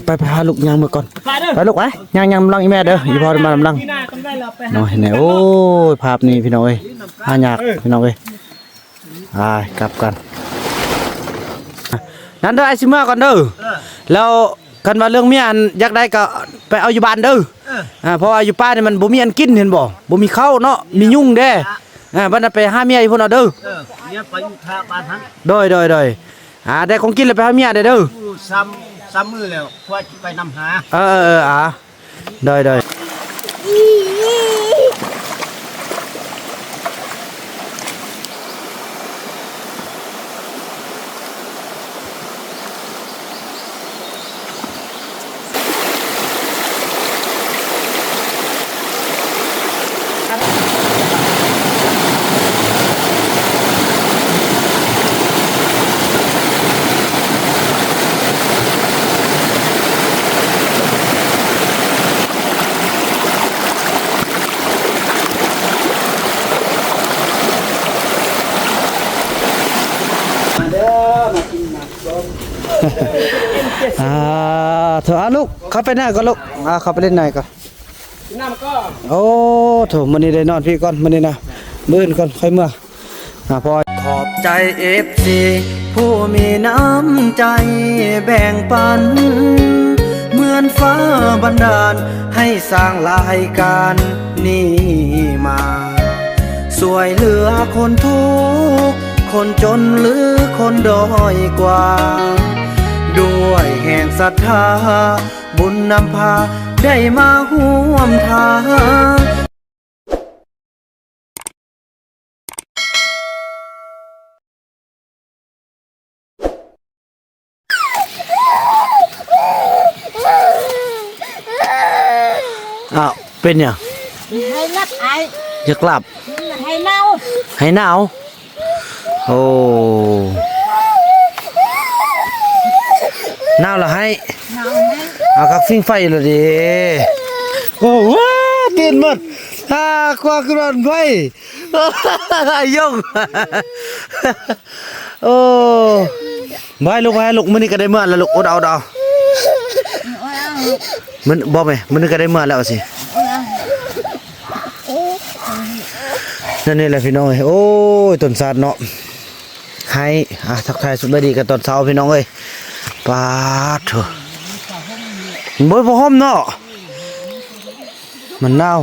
ໄປ ໄປຫາລູກຍ່າງເມືອກ່ອນ ໄປລູກ ໄປ ຍ່າງ ຍ່າງນຳຫຼັງອີ່ແມ່ເດີ ອີ່ພໍ່ມານຳຫຼັງ ເນາະ ເຫັນແດ່ ໂອ້ຍ ພາບນີ້ພີ່ນ້ອງເອີຍ ຫາຍາກພີ່ນ້ອງເອີຍ ອາຍ ກັບກັນ ນັ້ນເດີ ອ້າຍຊິເມືອກ່ອນເດີ ແລ້ວຄັນວ່າເລື່ອງເມຍອັນຢາກໄດ້ກໍໄປເອົາຢູ່ບ້ານເດີ ເອີ ອ່າ ເພາະວ່າຢູ່ປ່ານີ້ມັນບໍ່ມີອັນກິນ ເຫັນບໍ່ ບໍ່ມີເຂົ້າເນາະ ມີຍຸງເດ້ ອ່າ ບັດນັ້ນໄປຫາເມຍຢູ່ພຸ້ນເອົາເດີ ເອີ ເມຍໄປຢູ່ທ່າບ້ານຫັ້ນ ໂດຍ ໂດຍ ໂດຍ ອ່າ ໄດ້ຂອງກິນແລ້ວໄປຫາເມຍໄດ້ເດີ ຢູ່ສາມ ສາມມື້ແລ້ວ ກວ່າຊິໄປນຳຫາ ເອີ ເອີ ອ່າ ໂດຍ ໂດຍ ມາເດີ ມາກິນນ້ຳສົ້ມ ອ່າ ໂທ ອ່າ ລູກ ເຂົ້າໄປໃນກ່ອນລູກ ອ່າ ເຂົ້າໄປຫຼິ້ນໃນກ່ອນ ນ້ຳກໍ ໂອ້ໂທ ມື້ນີ້ໄດ້ນອນພີ້ກ່ອນ ມື້ນີ້ນະ ມື້ອື່ນກ່ອນຄ່ອຍເມືອ ອ່າ ພໍ ຂອບໃຈເອັຟຊີຜູ້ມີນ້ຳໃຈແບ່ງປັນ ເໝືອນຟ້າບັນດານໃຫ້ສ້າງລາຍການນີ້ມາ ຊ່ວຍເຫຼືອຄົນທຸກຄົນຈົນ ຫຼື ຄົນດ້ອຍກວ່າ ດ້ວຍແຮງສັດທາ ບຸນນຳພາໄດ້ມາຮ່ວມທາງ ອ້າວ ເປັນຫຍັງ? ໄຫ້ຫຼັບອ້າຍ ຢາກຫຼັບ ໄຫ້ໜາວ ໄຫ້ໜາວ ໂອ້ ໜາວລະໄຫ້ ໜາວໄຫ້ ເອົາຄັກຟິງໄຟລະເດ ໂອ້ ຕື່ນໝົດ ອ່າ ກວ່າຂຶ້ນມາໄວ ອາຍົງ ໂອ້ ບໍ່ໃຫ້ລູກ ບໍ່ໃຫ້ລູກ ມື້ນີ້ກໍໄດ້ເມືອແລ້ວລູກ ອົດເອົາ ອົດເອົາ ມື້ ບໍ່ແມ່ ມື້ນີ້ກໍໄດ້ເມືອແລ້ວຊິ ນັ້ນນີ້ແຫຼະພີ່ນ້ອງເອີຍ ໂອ້ຍ ຕົ້ນສາດເນາະ ໄຫ້ ອ່າ ທັກທາຍສະບາຍດີກັນຕອນເຊົ້າພີ່ນ້ອງເອີຍ ປາດໂທ້ ບໍ່ ບໍ່ຮົ່ມເນາະ ມັນໜາວ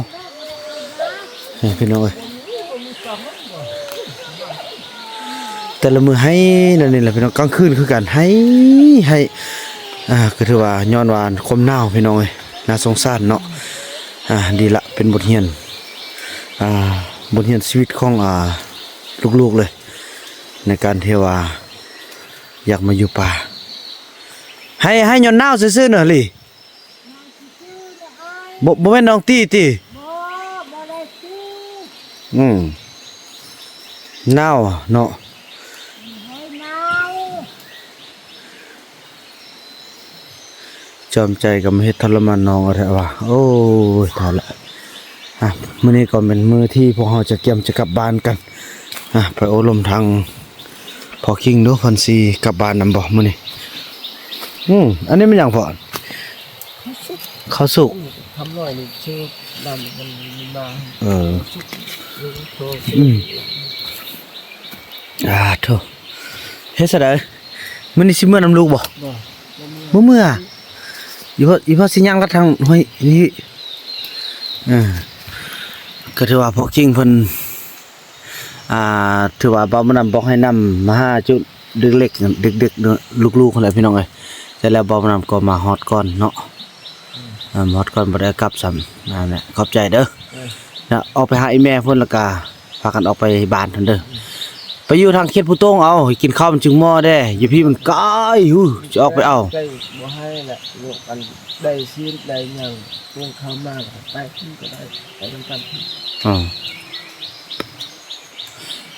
ນີ້ພີ່ນ້ອງເອີຍ ແຕ່ລະມື້ໄຫ້ນັ້ນນີ້ແຫຼະພີ່ນ້ອງ ກາງຄືນຄືກັນ ໄຫ້ ໄຫ້ ອ່າ ກໍຖືວ່າຍ້ອນວ່າຄວາມໜາວພີ່ນ້ອງເອີຍ ໜ້າສົງສານເນາະ ອ່າ ດີລະ ເປັນບົດຮຽນ ອ່າ ບົດຮຽນຊີວິດຂອງ ອ່າ ລູກໆເລີຍ ໃນການທີ່ວ່າຢາກມາຢູ່ປ່າ ໄຫ້ ໄຫ້ຍ້ອນໜາວຊື່ໆເນາະ ລີ ບໍ່ ບໍ່ແມ່ນນ້ອງຕີຕິ? ບໍ່ ບໍ່ໄດ້ຕີ. ອືມ ໜາວເນາະ. ໂອ້ຍ ໜາວ. ຈອມໃຈກໍມາເຮັດທໍລະມານນ້ອງເອົາແທ້ວ່າ. ໂອ້ຍ ຕາຍລະ. ອ່ະ ມື້ນີ້ກໍແມ່ນມື້ທີ່ພວກເຮົາຈະກຽມຈະກັບບ້ານກັນ. ອ່ະ ໄປໂອ້ລົມທາງ ພໍ່ຄິງດູ ເພິ່ນຊິກັບບ້ານນຳບໍ່ມື້ນີ້? ອືມ ອັນນີ້ແມ່ນຫຍັງພໍ່? ເຂົ້າສຸກ ເຂົ້າສຸກ. ອືມ ຄຳນ້ອຍນີ້ຊື່ດຳ ມັນມີມາ. ເອີ ສຸກ. ອືມ ອາ ໂທ້ ເຮັດຊະໃດ? ມື້ນີ້ຊິເມືອນຳລູກບໍ່? ບໍ່ ບໍ່ເມືອ. ບໍ່ເມືອ. ອີພໍ່ ອີພໍ່ຊິຍ່າງລັດທາງຫ້ວຍນີ້. ເອີ ກໍຖືວ່າພໍ່ຄິງເພິ່ນ ອ່າ ຖືວ່າບ່າວບຸນນຳບອກໃຫ້ນຳມາຫາຈຸດເດັກໆ ເດັກໆ ລູກໆ ຫັ້ນແຫຼະພີ່ນ້ອງເອີຍ. ແຕ່ແລ້ວບ່າວບຸນນຳກໍມາຮອດກ່ອນເນາະ. ອືມ ອ່າ ມາຮອດກ່ອນ ບໍ່ໄດ້ກັບຊ້ຳ. ນັ້ນແຫຼະ ຂອບໃຈເດີ. ເອີ ນະ ອອກໄປຫາອີ່ແມ່ພຸ້ນ ແລ້ວກະພາກັນອອກໄປບ້ານພຸ້ນເດີ. ອືມ ໄປຢູ່ທາງເຂດພູໂຕ່ງເອົາ ກິນເຂົ້າມັນຈຶ່ງໝໍ້ເດ້. ຢູ່ພີ້ມັນໄກ ຫູ ຈະອອກໄປເອົາ. ໄກ ບໍ່ໃຫ້ແຫຼະ ລູກ ອັນ ໄດ້ຊີ້ນໄດ້ຫຍັງ ປຸງເຂົ້າມາ ແລ້ວໄປກິນກໍໄດ້ ໄປນຳກັນ. ອໍ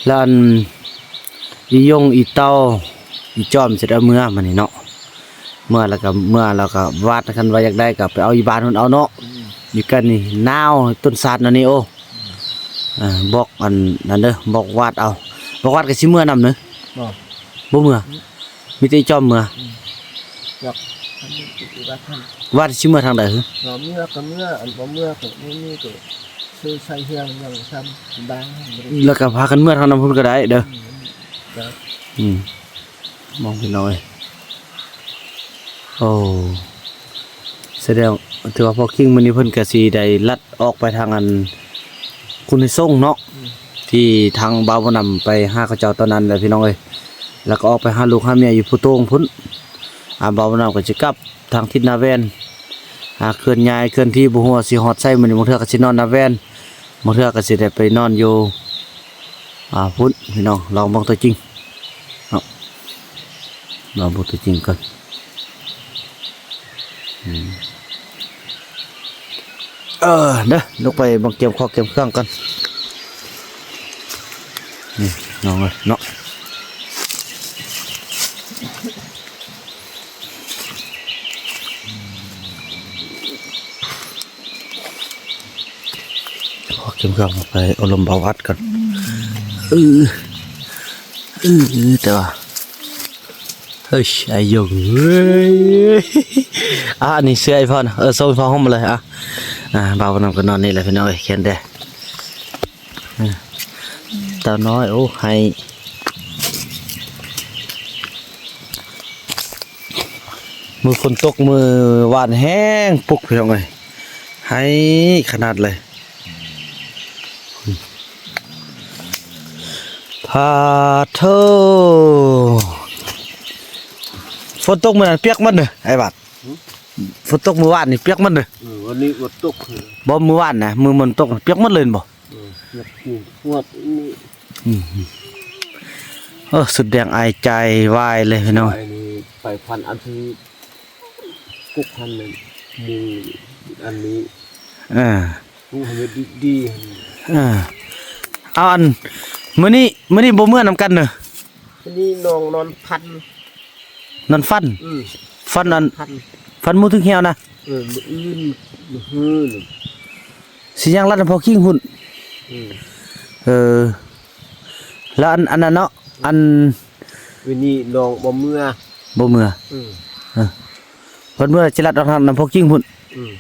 ແລ້ວອັນ ອີຢົງ ອີເຕົ້າ ອີຈອມ ຊິໄດ້ເມືອມື້ນີ້ເນາະ. ເມືອແລ້ວກໍ ເມືອແລ້ວກໍວາດ ຄັນວ່າຢາກໄດ້ກໍໄປເອົາຢູ່ບ້ານພຸ້ນເອົາເນາະ. ອືມ ຢູ່ກັນນີ້ໜາວ ຕົ້ນສາດນັ້ນນີ້. ໂອ້ ອືມ ອ່າ ບອກອັນນັ້ນເດີ ບອກວາດເອົາ. ບອກວາດກໍຊິເມືອນຳເດີ. ບໍ່ ບໍ່ເມືອ. ອືມ ມີແຕ່ອີຈອມເມືອ. ອືມ ຈັກ ວ່າຊິເມືອທາງໃດຫື? ເມືອກໍເມືອ ອັນບໍ່ເມືອກໍມີ ມີກໍຊື້ໃສ່ເຮືອນຫຍັງຊ້ຳບາງ ແລ້ວກໍພາກັນເມືອທາງນັ້ນພຸ້ນກໍໄດ້ເດີ. ອືມ ມອງພີ່ນ້ອງເອີຍ ໂອ້ ສະແດງ ຖືວ່າພໍ່ຄິງມື້ນີ້ເພິ່ນກໍຊິໄດ້ລັດອອກໄປທາງອັນຄຸນໄທສົງເນາະ ອືມ ທີ່ທາງບ່າວບຸນນຳໄປຫາເຂົາເຈົ້າຕອນນັ້ນແຫຼະພີ່ນ້ອງເອີຍ ແລ້ວກໍອອກໄປຫາລູກຫາເມຍຢູ່ພູໂຕ່ງພຸ້ນ. ອ່າ ບ່າວບຸນນຳກໍຊິກັບທາງທິດນາແວ່ນ ອ່າ ເຄື່ອນຍ້າຍເຄື່ອນທີ່ ບໍ່ຮູ້ວ່າຊິຮອດໃສມື້ນີ້ ບາງເທື່ອກໍຊິນອນນາແວ່ນ ບາງເທື່ອກໍຊິໄດ້ໄປນອນຢູ່ ອ່າ ພຸ້ນພີ່ນ້ອງ ລອງເບິ່ງຕົວຈິງເນາະ ລອງເບິ່ງຕົວຈິງກ່ອນ. ອືມ ເອີ ເດີ ລົງໄປເບິ່ງກຽມຂອງກຽມເຄື່ອງກ່ອນ ນີ້ນ້ອງເອີຍເນາະ. ຂໍເກັບເຄື່ອງໄປອົບລົມເບົາຫວັດກ່ອນ. ເອີ ເອີ ແຕ່ວ່າ ເຮີ້ຍ ໄອ້ຢົງເອີຍ ອ່າ ອັນນີ້ເສື້ອໄອ້ພໍ່ນະ ເອີ ສົ່ງພໍ່ຫົ່ມມາເລີຍ ອ່າ ອ່າ ບ່າວນຳກໍນອນນີ້ແຫຼະພີ່ນ້ອງເອີຍ ແຄນແດ່. ເອີ ເຕົານ້ອຍ ໂອ້ ໄຫ້ ມື້ຝົນຕົກມື້ວານແຮງປຸກພີ່ນ້ອງເອີຍ ໄຫ້ຂະໜາດເລີຍ ພາໂທ. ຝົນຕົກມື້ນັ້ນປຽກໝົດເດີ ອ້າຍບາດ. ຫື? ຝົນຕົກມື້ວານນີ້ປຽກໝົດເດີ. ເອີ ວັນນີ້ບໍ່ຕົກ. ບໍ່ ມື້ວານນະ ມື້ມັນຕົກປຽກໝົດເລີຍແມ່ນບໍ່? ເອີ ປຽກໝົດນີ້. ອືມ ເອີ ສຸດແດງອາຍໃຈວາຍເລີຍພີ່ນ້ອງ. ໄປພັນອັນທີ່ກົກພັນນັ້ນ ໝູ່ອັນນີ້ ເອີ ຮູ້ໃຫ້ດີໆ. ເອີ ເອົາ ອັນ ມື້ນີ້ ມື້ນີ້ບໍ່ເມືອນຳກັນເດີ. ມື້ນີ້ນ້ອງນອນຝັນ ນອນຝັນ. ອືມ ຝັນອັນ ຝັນ ຝັນໝູ່ຖືກແຮ້ວນະ. ເອີ ມື້ອື່ນ ມື້ຮື ຊິຍ່າງລັດນຳພໍ່ຄິງພຸ້ນ. ອືມ ເອີ ແລ້ວອັນ ອັນນັ້ນເນາະ ອັນ ມື້ນີ້ນ້ອງບໍ່ເມືອ ບໍ່ເມືອ. ອືມ ເອີ ເພິ່ນເມືອຊິລັດອອກທາງນຳພໍ່ຄິງພຸ້ນ. ອືມ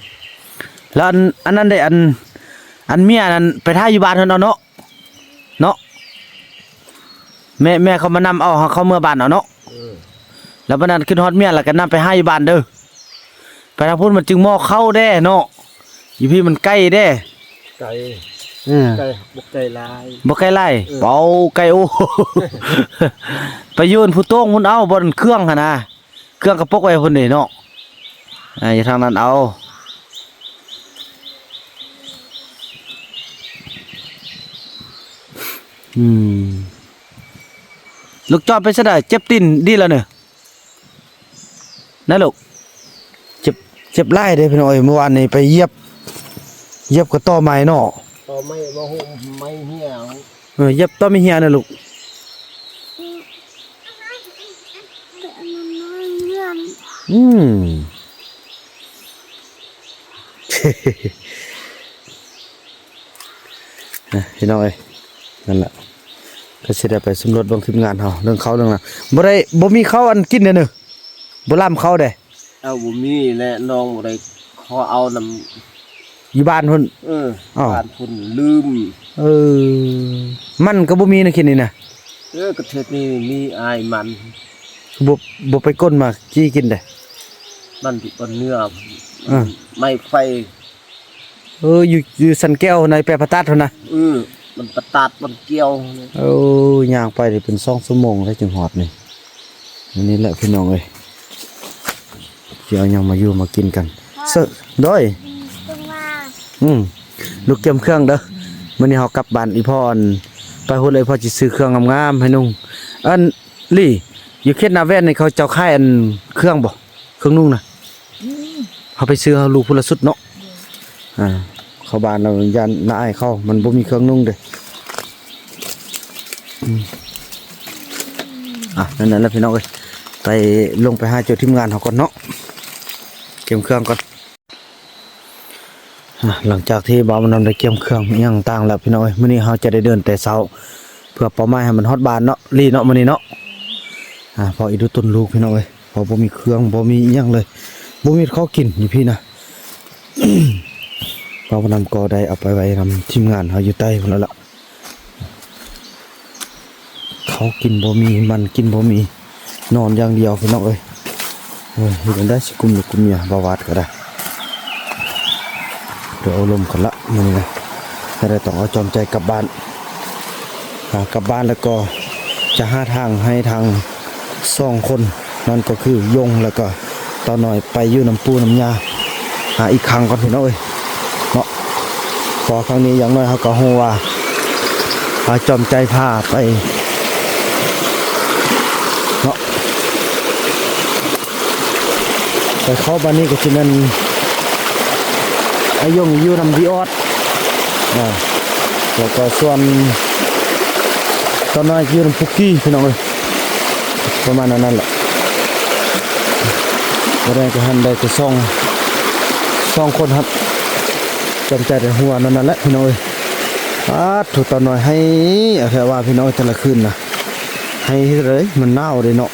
ແລ້ວອັນ ອັນນັ້ນເດ້ ອັນ ອັນເມຍນັ້ນໄປຖ້າຢູ່ບ້ານເພິ່ນເອົາເນາະ ເນາະ ແມ່ ແມ່ເຂົາມານຳເອົາ ເຮົາເຂົ້າເມືອບ້ານເອົາເນາະ. ເອີ ແລ້ວບັດນັ້ນຂຶ້ນຮອດເມຍ ແລ້ວກໍນຳໄປຫາຢູ່ບ້ານເດີ ໄປທາງພຸ້ນມັນຈຶ່ງໝໍ້ເຂົ້າແດ່ເນາະ ຢູ່ພີ້ມັນໃກ້ແດ່. ໄກ ເອີ ໄກ ບໍ່ໄກຫຼາຍ ບໍ່ໄກຫຼາຍ. ເອີ ເປົາ ໄກ ໂອ້ ໄປຢູ່ພູໂຕ່ງພຸ້ນ ເອົາ ບ່ອນເຄື່ອງຫັ້ນນະ ເຄື່ອງກະປົກໄວ້ພຸ້ນເດ້ເນາະ. ອ່າ ຢູ່ທາງນັ້ນເອົາ. ອືມ ລູກຈອຍໄປຊະໄດ ເຈັບຕີນດີແລ້ວເນີ ນະລູກ. ເຈັບ ເຈັບຫຼາຍເດ້ພີ່ນ້ອງເອີຍ ມື້ວານນີ້ໄປຢຽບ ຢຽບກະຕໍໄມ້ເນາະ ຕໍໄມ້ ບໍ່ຮູ້ໄມ້ເຫ່ຍ. ເອີ ຢຽບຕໍ່ມີເຫ່ຍນະລູກ. ອືມ ນະ ພີ່ນ້ອງເອີຍ ນັ້ນລະ ກໍຊິໄດ້ໄປສຳຫຼວດເບິ່ງທີມງານເຮົາ ເລື່ອງເຂົ້າເລື່ອງນຳ ບໍ່ໄດ້ ບໍ່ມີເຂົ້າອັນກິນເດ້ເນີ ບໍ່ລຳເຂົ້າເດ້. ເອົາ ບໍ່ມີແຫຼະ ນ້ອງບໍ່ໄດ້ຂໍເອົານຳຢູ່ບ້ານພຸ້ນ. ເອີ ອ້າວ ບ້ານພຸ້ນລືມ. ເອີ ມັນກໍບໍ່ມີໃນເຂດນີ້ນະ. ເອີ ກະເຂດນີ້ມີອ້າຍມັນ ຄືບໍ່ ບໍ່ໄປກົ້ນມາຈີ່ກິນເດ້. ມັນຢູ່ບ່ອນເໜືອ ເອີ ໄມ້ໄຟ. ເອີ ຢູ່ ຢູ່ສັນແກ້ວໃນແປະປະຕາດພຸ້ນນະ. ເອີ ມັນປະຕາດມັນກ່ຽວ. ໂອ້ ຍ່າງໄປນີ້ເປັນສອງຊົ່ວໂມງແລ້ວຈຶ່ງຮອດນີ້. ອັນນີ້ແຫຼະພີ່ນ້ອງເອີຍ ຊິເອົາຫຍັງມາຢູ່ມາກິນກັນ. ເຊີ ໂດຍ ອືມ ລູກກຽມເຄື່ອງເດີ. ມື້ນີ້ເຮົາກັບບ້ານອີ່ພໍ່ ອັນ ໄປພຸ້ນເລີຍ ພໍ່ຊິຊື້ເຄື່ອງງາມໆໃຫ້ນຸ່ງ. ອັນ ລີ ຢູ່ເຂດນາແວ່ນນີ້ເຂົາເຈົ້າຂາຍອັນເຄື່ອງບໍ່? ເຄື່ອງນຸ່ງນະ ອືມ ເຮົາໄປຊື້ໃຫ້ລູກພຸ້ນລະຊຸດເນາະ. ອ່າ ເຂົ້າບ້ານແລ້ວຢ້ານນ້າອາຍເຂົາ ມັນບໍ່ມີເຄື່ອງນຸ່ງເດ້. ອືມ ອ່ະ ນັ້ນແຫຼະພີ່ນ້ອງເອີຍ ໄປ ລົງໄປຫາເຈົ້າທີມງານເຮົາກ່ອນເນາະ ກຽມເຄື່ອງກ່ອນ. ອ່າ ຫຼັງຈາກທີ່ບ່າວບຸນນຳໄດ້ກຽມເຄື່ອງອີ່ຫຍັງຕ່າງແລ້ວພີ່ນ້ອງເອີຍ ມື້ນີ້ເຮົາຈະໄດ້ເດີນແຕ່ເຊົ້າ ເພື່ອເປົ້າໝາຍໃຫ້ມັນຮອດບ້ານເນາະ ລີເນາະ ມື້ນີ້ເນາະ. ອ່າ ພໍອີ່ດູຕຸນລູກພີ່ນ້ອງເອີຍ ພໍບໍ່ມີເຄື່ອງ ບໍ່ມີອີ່ຫຍັງເລີຍ. ບໍ່ມີເຂົ້າກິນຢູ່ພີ້ນະ. ບ່າວນຳກໍໄດ້ເອົາໄປໄວ້ນຳທີມງານເຮົາຢູ່ໃຕ້ພຸ້ນແລ້ວລະ. ເຂົ້າກິນບໍ່ມີ ມັນກິນບໍ່ມີ ນອນຢ່າງດຽວພີ່ນ້ອງເອີຍ. ໂອ້ຍ ເຮັດຈັ່ງໃດຊິກຸມລູກກຸມເມຍ ບ່າວວາດກໍໄດ້ ດຽວເອົາລົມກັນລະມື້ນີ້ນະ. ແຕ່ໄດ້ຕ້ອງເອົາຈອມໃຈກັບບ້ານ ອ່າ ກັບບ້ານແລ້ວກໍຈະຫາທາງໃຫ້ທາງສອງຄົນ ນັ້ນກໍຄືຍົງ ແລ້ວກໍຕານ້ອຍໄປຢູ່ນຳປູ່ນຳຍ່າ ຫາອີກຄັ້ງກ່ອນພີ່ນ້ອງເອີຍເນາະ. ເພາະຄັ້ງນີ້ຢ່າງໜ້ອຍເຮົາກໍຮູ້ວ່າ ວ່າຈອມໃຈພາໄປເນາະ. ໄປເຂົ້າບ້ານນີ້ກໍຊິແມ່ນອ້າຍຍົງຢູ່ນຳວີອອດ ອ່າ ແລ້ວກໍສ່ວນຕານ້ອຍຢູ່ນຳປຸກກີ້ພີ່ນ້ອງເອີຍ ປະມານນັ້ນແຫຼະ. ບໍ່ໄດ້ກໍຫັ້ນໄດ້ແຕ່ສອງ ສອງຄົນຮັບ ຈຳໃຈແຕ່ຫົວນັ້ນແຫຼະພີ່ນ້ອງເອີຍ. ປາດໂທ້ ຕານ້ອຍໄຫ້ແທ້ວ່າພີ່ນ້ອງເອີຍ ແຕ່ລະຄືນນະ ໄຫ້ເຮັດໃດ ມັນໜາວເດ້ເນາະ.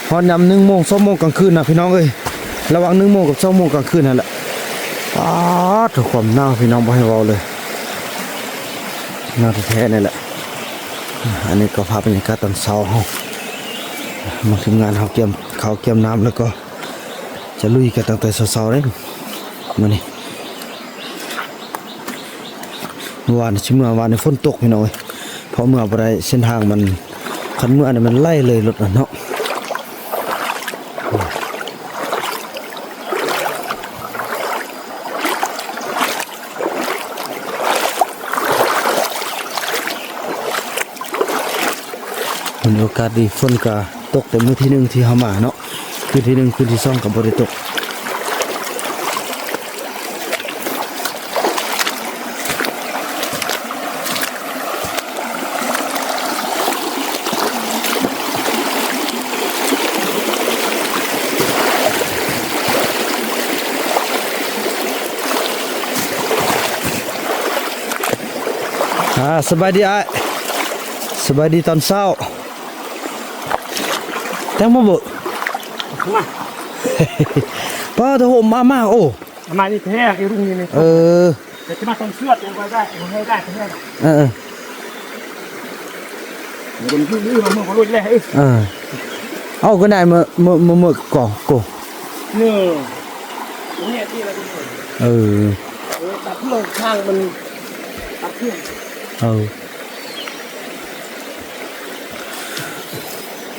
ຮອດຍາມໜຶ່ງໂມງ ສອງໂມງກາງຄືນນະພີ່ນ້ອງເອີຍ ລະຫວ່າງໜຶ່ງໂມງກັບສອງໂມງກາງຄືນຫັ້ນແຫຼະ. ປາດໂທ້ ຄວາມໜາວພີ່ນ້ອງ ບໍ່ໃຫ້ເວົ້າເລີຍ ໜາວແທ້ໆນີ້ແຫຼະ. ອັນນີ້ກໍພາບບັນຍາກາດຕອນເຊົ້າເຮົາ ມາທີມງານເຮົາກຽມເຂົ້າກຽມນ້ຳ ແລ້ວກໍຈະລຸຍກັນຕັ້ງແຕ່ເຊົ້າໆເດ້ມື້ນີ້. ເມື່ອວານຊິເມືອວານນີ້ຝົນຕົກພີ່ນ້ອງເອີຍ ເພາະເມືອບໍ່ໄດ້ ເສັ້ນທາງມັນ ຄັນເມືອນີ້ມັນໄຫຼເລີຍລົດນະເນາະ. ມີໂອກາດດີ ຝົນກະຕົກແຕ່ມື້ທີໜຶ່ງທີ່ເຮົາມາເນາະ ຄືນທີໜຶ່ງ ຄືນທີສອງກໍບໍ່ໄດ້ຕົກ. ອ່າ ສະບາຍດີອ້າຍ ສະບາຍດີຕອນເຊົ້າ. ແຕ່ງມາເບິ່ງ ມາ ປ້າໂທ້ ມາ ມາ ໂອ້ ມານີ້ແທ້ ໄອ້ລຸງນີ້ ເອີ ແຕ່ຈະມາຕ້ອງເຊືອດ ຍັງໄວ້ໄດ້ ບໍ່ໃຫ້ໄດ້ ເອີ ເອີ ມັນຄືເລື່ອງຂອງເຂົາໂລດແຫຼະ ເອີ ເອີ ເອົາກໍໄດ້ ເມື່ອ ເມື່ອ ເມື່ອ ເມື່ອກໍ ກໍ ເອີ ເອີ ຕັດເລື່ອງທາງມັນ ຕັດເຄື່ອງ ເອີ.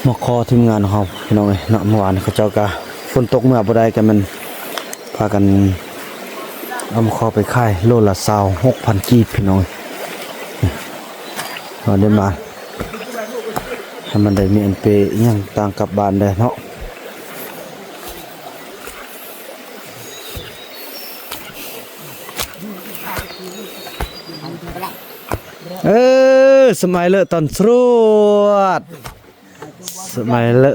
ມາຂໍທີມງານຂອງເຮົາພີ່ນ້ອງເອີຍເນາະ ເມື່ອວານເຂົາເຈົ້າກະຝົນຕົກເມືອບໍ່ໄດ້ ກະແມ່ນພາກັນເອົາມາຂໍໄປຂາຍໂລລະຊາວຫົກພັນກີບພີ່ນ້ອງເອີຍ. ເຮົາໄດ້ມາໃຫ້ມັນໄດ້ມີອັນເປອີ່ຫຍັງຕ່າງກັບບ້ານແດ່ເນາະ. ເອີ ສະໄໝເລີຕອນສວດ ສະໄໝເລີ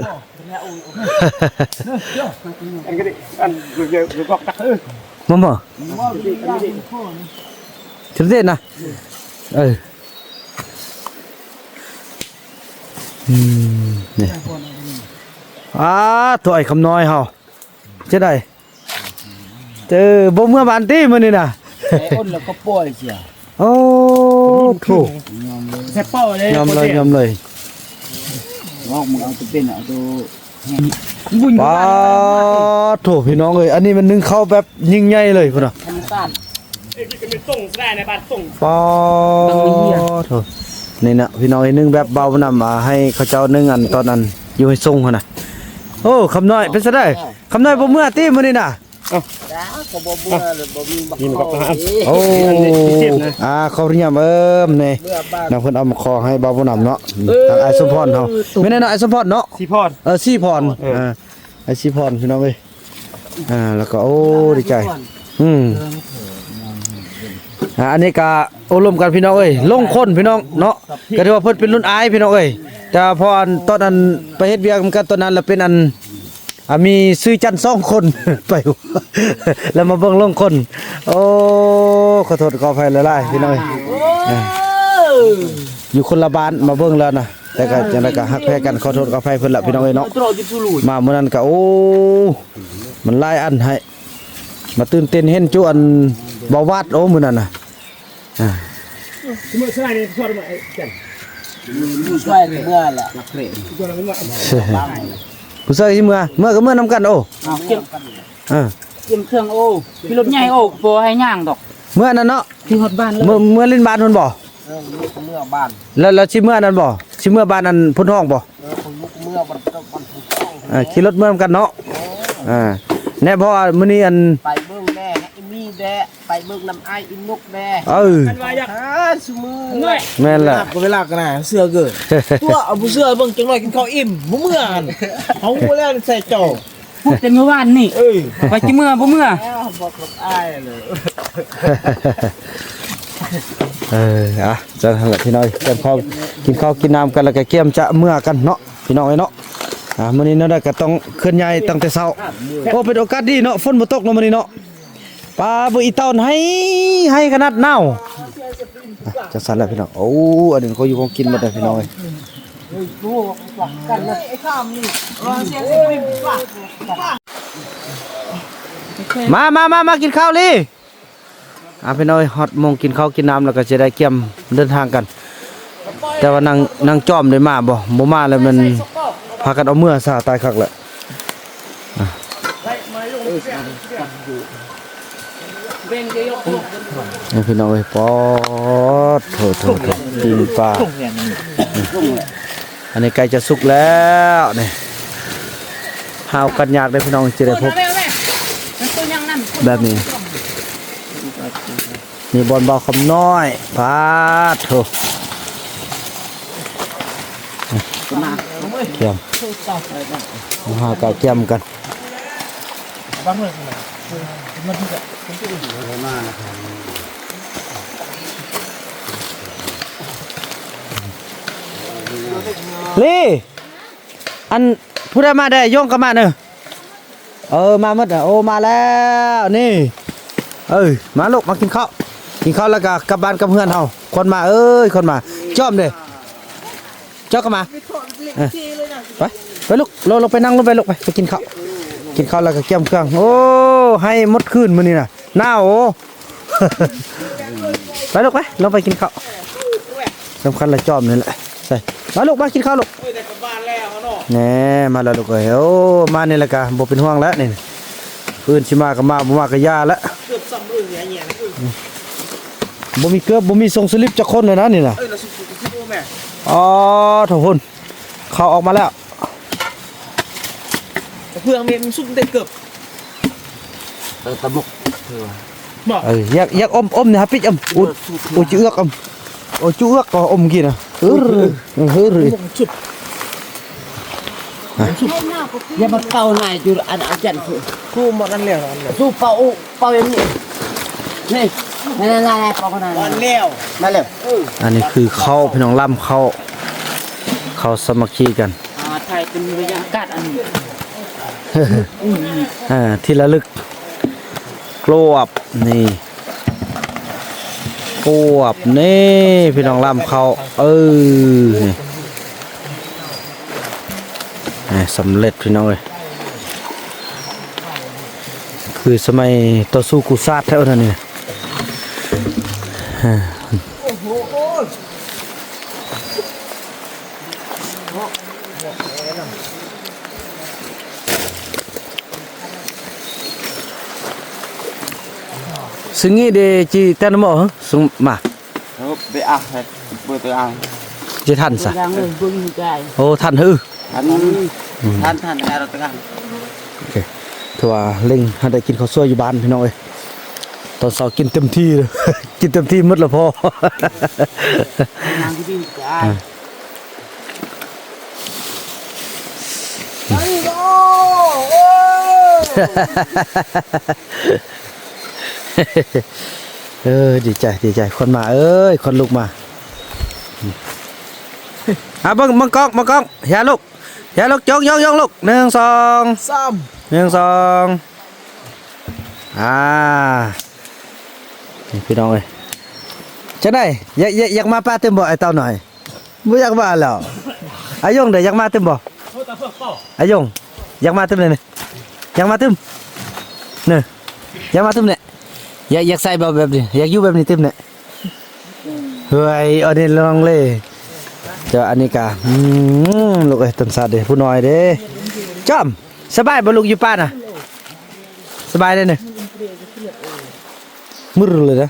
ມາ ມາ ເທດນະ ເອີ ອືມ ນີ້ ອາ ໂທ້ ອ້າຍຄຳນ້ອຍເຮົາ ຈັ່ງໃດ? ເອີ ບໍ່ເມືອບ້ານຕິມື້ນີ້ນະ? ໄປອົນແລ້ວກໍປ່ອຍເສຍ. ໂອ້ ໂທ້ ຍອມເລີຍ ຍອມເລີຍ ຍອມເລີຍ. ອອກ ມຶງເອົາຕົວເປັນ ເອົາຕົວ ປາໂທ້ ພີ່ນ້ອງເອີຍ ອັນນີ້ມັນໜຶ້ງເຂົ້າແບບຍິ່ງໃຫຍ່ເລີຍພຸ້ນນະ. ປາໂທ້ ນີ້ນະ ພີ່ນ້ອງເອີຍ ໜຶ້ງແບບເບົານຳ ອ່າ ໃຫ້ເຂົາເຈົ້າໜຶ້ງ ອັນຕອນນັ້ນຢູ່ໃຫ້ສົ່ງຫັ້ນນະ. ໂອ້ ຄຳນ້ອຍ ເປັນຈັ່ງໃດ? ຄຳນ້ອຍບໍ່ເມືອຕິມື້ນີ້ນະ? ເອົ້າ ຈ້າ ກໍບໍ່ເມືອ ບໍ່ມີບັກ ນີ້ມັນກໍ ເຂົ້າ ຫາ ໂອ້ ອັນນີ້ພິເສດນະ ອ່າ ຂໍອະນຸຍາດ ເອີ ນີ້ ເມືອບ້ານ ນຳເພິ່ນເອົາມາຂໍໃຫ້ບ່າວບຸນນຳເນາະ ເອີ ທາງອ້າຍສົມພອນເຮົາ ເອີ ແມ່ນແນ່ເນາະ ອ້າຍສົມພອນເນາະ ສີພອນ ເອີ ສີພອນ ເອີ ເອີ ອ້າຍສີພອນ ພີ່ນ້ອງເອີຍ ອ່າ ແລ້ວກໍ ໂອ້ ດີໃຈ ອືມ ອ່າ ອັນນີ້ກະໂອ້ລົມກັນ ພີ່ນ້ອງເອີຍ ລົງຄົນ ພີ່ນ້ອງເນາະ ກະຖືວ່າເພິ່ນເປັນລຸ້ນອ້າຍ ພີ່ນ້ອງເອີຍ ແຕ່ວ່າພໍອັນ ຕອນອັນໄປເຮັດວຽກນຳກັນຕອນນັ້ນ ລະເປັນອັນ ອ່າ ມີຊື່ຈັນສອງຄົນ ໄປ ແລ້ວມາເບິ່ງລົງຄົນ ໂອ້ ຂໍໂທດຂໍອະໄພຫຼາຍໆ ພີ່ນ້ອງເອີຍ ເອີ ຢູ່ຄົນລະບ້ານ ມາເບິ່ງແລ້ວນະ ແຕ່ກໍຈັ່ງໃດກໍຮັກແພງກັນ ຂໍໂທດຂໍອະໄພເພິ່ນລະພີ່ນ້ອງເອີຍເນາະ. ມາມື້ນັ້ນກໍ ໂອ້ ມັນຫຼາຍອັນໃຫ້ ມາຕື່ນເຕັ້ນເຫັນຈຸອັນບໍ່ວາດ ໂອ້ ມື້ນັ້ນນະ. ອ່າ ຜູ້ຊ່ວຍຊິເມືອລະ ຜູ້ຊ່ວຍຊິເມືອ ເມືອກໍເມືອນຳກັນ. ໂອ້ ອ່າ ກຽມເຄື່ອງ ໂອ້ ຂີ່ລົດໃຫຍ່ ໂອ້ ບໍ່ໃຫ້ຍ່າງດອກ ເມືອນັ້ນເນາະ ຂີ່ຮອດບ້ານເລີຍ. ເມືອ ເມືອຫຼິ້ນບ້ານພຸ້ນບໍ່? ເອີ ເມືອບ້ານ. ແລ້ວ ແລ້ວຊິເມືອນັ້ນບໍ່? ຊິເມືອບ້ານອັນໂພນທອງບໍ່? ເອີ ເມືອບ້ານ ບ້ານໂພນທອງ. ເອີ ຂີ່ລົດເມືອນຳກັນເນາະ. ເອີ ອ່າ ແນ່ ເພາະວ່າມື້ນີ້ອັນ ໄປເບິ່ງແດ່ ອີ່ມີແດ່ ໄປເບິ່ງນຳອ້າຍອີ່ນົກແດ່. ເອີ ອ່າ ຊຸມື້ ແມ່ນແຫຼະ ເວລາກໍນະ ເຊື່ອເກີ ຕົວະ ເອົາ ບໍ່ເຊື່ອເບິ່ງ ຈັກໜ້ອຍກິນເຂົ້າອີ່ມ ບໍ່ເມືອຫັ້ນ ເຮົາຮູ້ແລ້ວ ໃສ່ເຈົ້າ. ພູດແຕ່ມື້ວານນີ້ ເອີຍ ວ່າຊິເມືອບໍ່ເມືອ. ເອີ ອ່ະ ຈັ່ງຊັ້ນລະພີ່ນ້ອງ ກິນເຂົ້າ ກິນເຂົ້າກິນນ້ຳກັນ ແລ້ວກໍກຽມຈະເມືອກັນເນາະ ພີ່ນ້ອງເອີຍເນາະ. ອ່າ ມື້ນີ້ເນາະ ກໍຕ້ອງເຄື່ອນຍ້າຍຕັ້ງແຕ່ເຊົ້າ. ໂອ້ ເປັນໂອກາດດີເນາະ ຝົນບໍ່ຕົກເນາະມື້ນີ້ເນາະ. ປາ ເບິ່ງອີ່ເຕົ້າໃຫ້ ໃຫ້ຂະໜາດໜາວ. ອ່ະ ຈັ່ງຊັ້ນລະພີ່ນ້ອງ ໂອ້ ອັນນີ້ເຂົາຢູ່ຂອງກິນໝົດເດ້ພີ່ນ້ອງເອີຍ. ມາ ມາ ມາ ມາກິນເຂົ້າລີ. ອ່າ ພີ່ນ້ອງເອີຍ ຮອດໂມງກິນເຂົ້າກິນນ້ຳ ແລ້ວກໍຈະໄດ້ກຽມເດີນທາງກັນ. ແຕ່ວ່ານາງ ນາງຈອມໄດ້ມາບໍ່? ບໍ່ມາແລ້ວແມ່ນພາກັນເອົາເມືອຊາ ຕາຍຄັກແຫຼະ. ອ່ະ ນີ້ພີ່ນ້ອງເອີຍ ປອດ ໂຖ ໂຖ ໂຖ ປີ້ງປາ. ອັນນີ້ໃກ້ຈະສຸກແລ້ວນີ້. ຫາໂອກາດຍາກເດ້ພີ່ນ້ອງ ຈະໄດ້ພົບແບບນີ້. ນີ້ບ່ອນບ່າວຄຳນ້ອຍ ປາດໂທ ກຽມ ມາຫາກະກຽມກັນ. ລີ ອັນ ຜູ້ໃດມາແດ່ ໂຍງກັບມາເນີ. ເອີ ມາໝົດ ໂອ ມາແລ້ວນີ້. ເອີ ມາລູກ ມາກິນເຂົ້າ ກິນເຂົ້າແລ້ວກະກັບບ້ານກັບເຮືອນເຮົາ. ຄົນມາເອີຍ ຄົນມາ. ຈອມເດ້ ເຈົ້າກໍມາ. ເອີ ໄປ ໄປລູກ ລົງ ລົງໄປນັ່ງລົງໄປລູກ ໄປ ໄປກິນເຂົ້າ ກິນເຂົ້າແລ້ວກໍກຽມເຄື່ອງ. ໂອ້ ໄຫ້ໝົດຄືນມື້ນີ້ນະ ໜາວ. ໂອ້ ໄປລູກ ໄປ ລົງໄປກິນເຂົ້າ. ສຳຄັນລະຈອມນີ້ແຫຼະ. ໃສ່ ມາລູກ ມາກິນເຂົ້າລູກ. ແນ່ ມາແລ້ວລູກເອີຍ. ໂອ້ ມານີ້ແລ້ວກະບໍ່ເປັນຫ່ວງແລ້ວນີ້ ມື້ອື່ນຊິມາກໍມາ ບໍ່ມາກໍຢ່າແລ້ວ. ບໍ່ມີເກີບ ບໍ່ມີສົ່ງສະລິບຈັກຄົນເລີຍນະນີ້ນະ. ອໍ ໂທ້ ພຸ້ນ ເຂົ້າອອກມາແລ້ວ. ເພື່ອແມ່ນຊຸບໄດ້ເກີບ ເອີ ຕະໝົກ ເອີ ຢາກ ຢາກອົມ ອົມນີ້ຫາປິດ ອົມ ໂອ ໂອ ຈຸເອືອກ ອົມ ໂອ ຈຸເອືອກກໍອົມກີ້ນະ. ເອີ ເອີ ເອີ ຕະໝົກຊຸບ ຊຸບ ຢ່າມາເປົ່ານາຍຈຸ ອັນ ອາຈານ ຊູ ຊູໝົດນັ້ນແລ້ວ ນັ້ນແລ້ວ ຊູເປົ່າ ເປົ່າຢ່າງນີ້ ນີ້ ນັ້ນໆໆ ເປົ່ານັ້ນ ນັ້ນແລ້ວ ນັ້ນແລ້ວ. ເອີ ອັນນີ້ຄືເຂົ້າ ພີ່ນ້ອງ ລຳເຂົ້າ ເຂົ້າສາມັກຄີກັນ. ອ່າ ຖ່າຍເປັນໄລຍະອາກາດອັນນີ້ ອ່າ ທີ່ລະລຶກ ກວບນີ້ ກວບນີ້ ພີ່ນ້ອງ ລຳເຂົ້າ ເອີ ນີ້ ນີ້ ສຳເລັດ ພີ່ນ້ອງເອີຍ. ຄືສະໄໝຕໍ່ສູ້ກູ້ຊາດແທ້ນັ້ນນີ້. ສະຫງີເດຈີແຕ່ນະໝໍ ມາ ເອີ ເບອາ ເບີຕະອາ ເຈທັນຊະ ໂອ ທັນ ເຮີ ທັນ ອືມ ທັນ ທັນ ແອໂຣຕະການ. ໂອເຄ ຖືວ່າເລັ່ງໃຫ້ໄດ້ກິນເຂົ້າສວຍຢູ່ບ້ານ ພີ່ນ້ອງເອີຍ. ຕອນເຊົ້າກິນເຕັມທີ່ ກິນເຕັມທີ່ໝົດລະພໍ. ເອີ ດີໃຈ ດີໃຈ ຄົນມາເອີຍ ຄົນລູກມາ. ອ່າ ເບິ່ງ ເບິ່ງກ້ອງ ເບິ່ງກ້ອງ ຢ່າລູກ ຢ່າລູກ ຍົກ ຍົກ ຍົກລູກ ໜຶ່ງ ສອງ ສາມ ໜຶ່ງ ສອງ ອ່າ ນີ້ພີ່ນ້ອງເອີຍ ຈັ່ງໃດ ຢາກ ຢາກ ຢາກມາປະຕື່ມບໍ່ ໄອ້ເຕົ້ານ້ອຍ? ບໍ່ຢາກມາແລ້ວ ອາຍົງເດ້ ຢາກມາຕື່ມບໍ່? ອາຍົງ ຢາກມາຕື່ມເດ້ນີ້ ຢາກມາຕື່ມເນາະ ຢາກມາຕື່ມແຫຼະ ຢາກ ຢາກໃສ່ບໍ່ແບບນີ້ ຢາກຢູ່ແບບນີ້ຕື່ມແຫຼະ. ເຮີ້ຍ ອັນນີ້ລອງເລ ແຕ່ວ່າອັນນີ້ກະ ອືມ ລູກເອີຍ ຕົ້ນສາດເດ້ ຜູ້ນ້ອຍເດ້. ຈອມ ສະບາຍບໍ່ລູກ ຢູ່ປ່ານະ? ສະບາຍເດ້ນີ້ ມຶດເລີຍເດ້.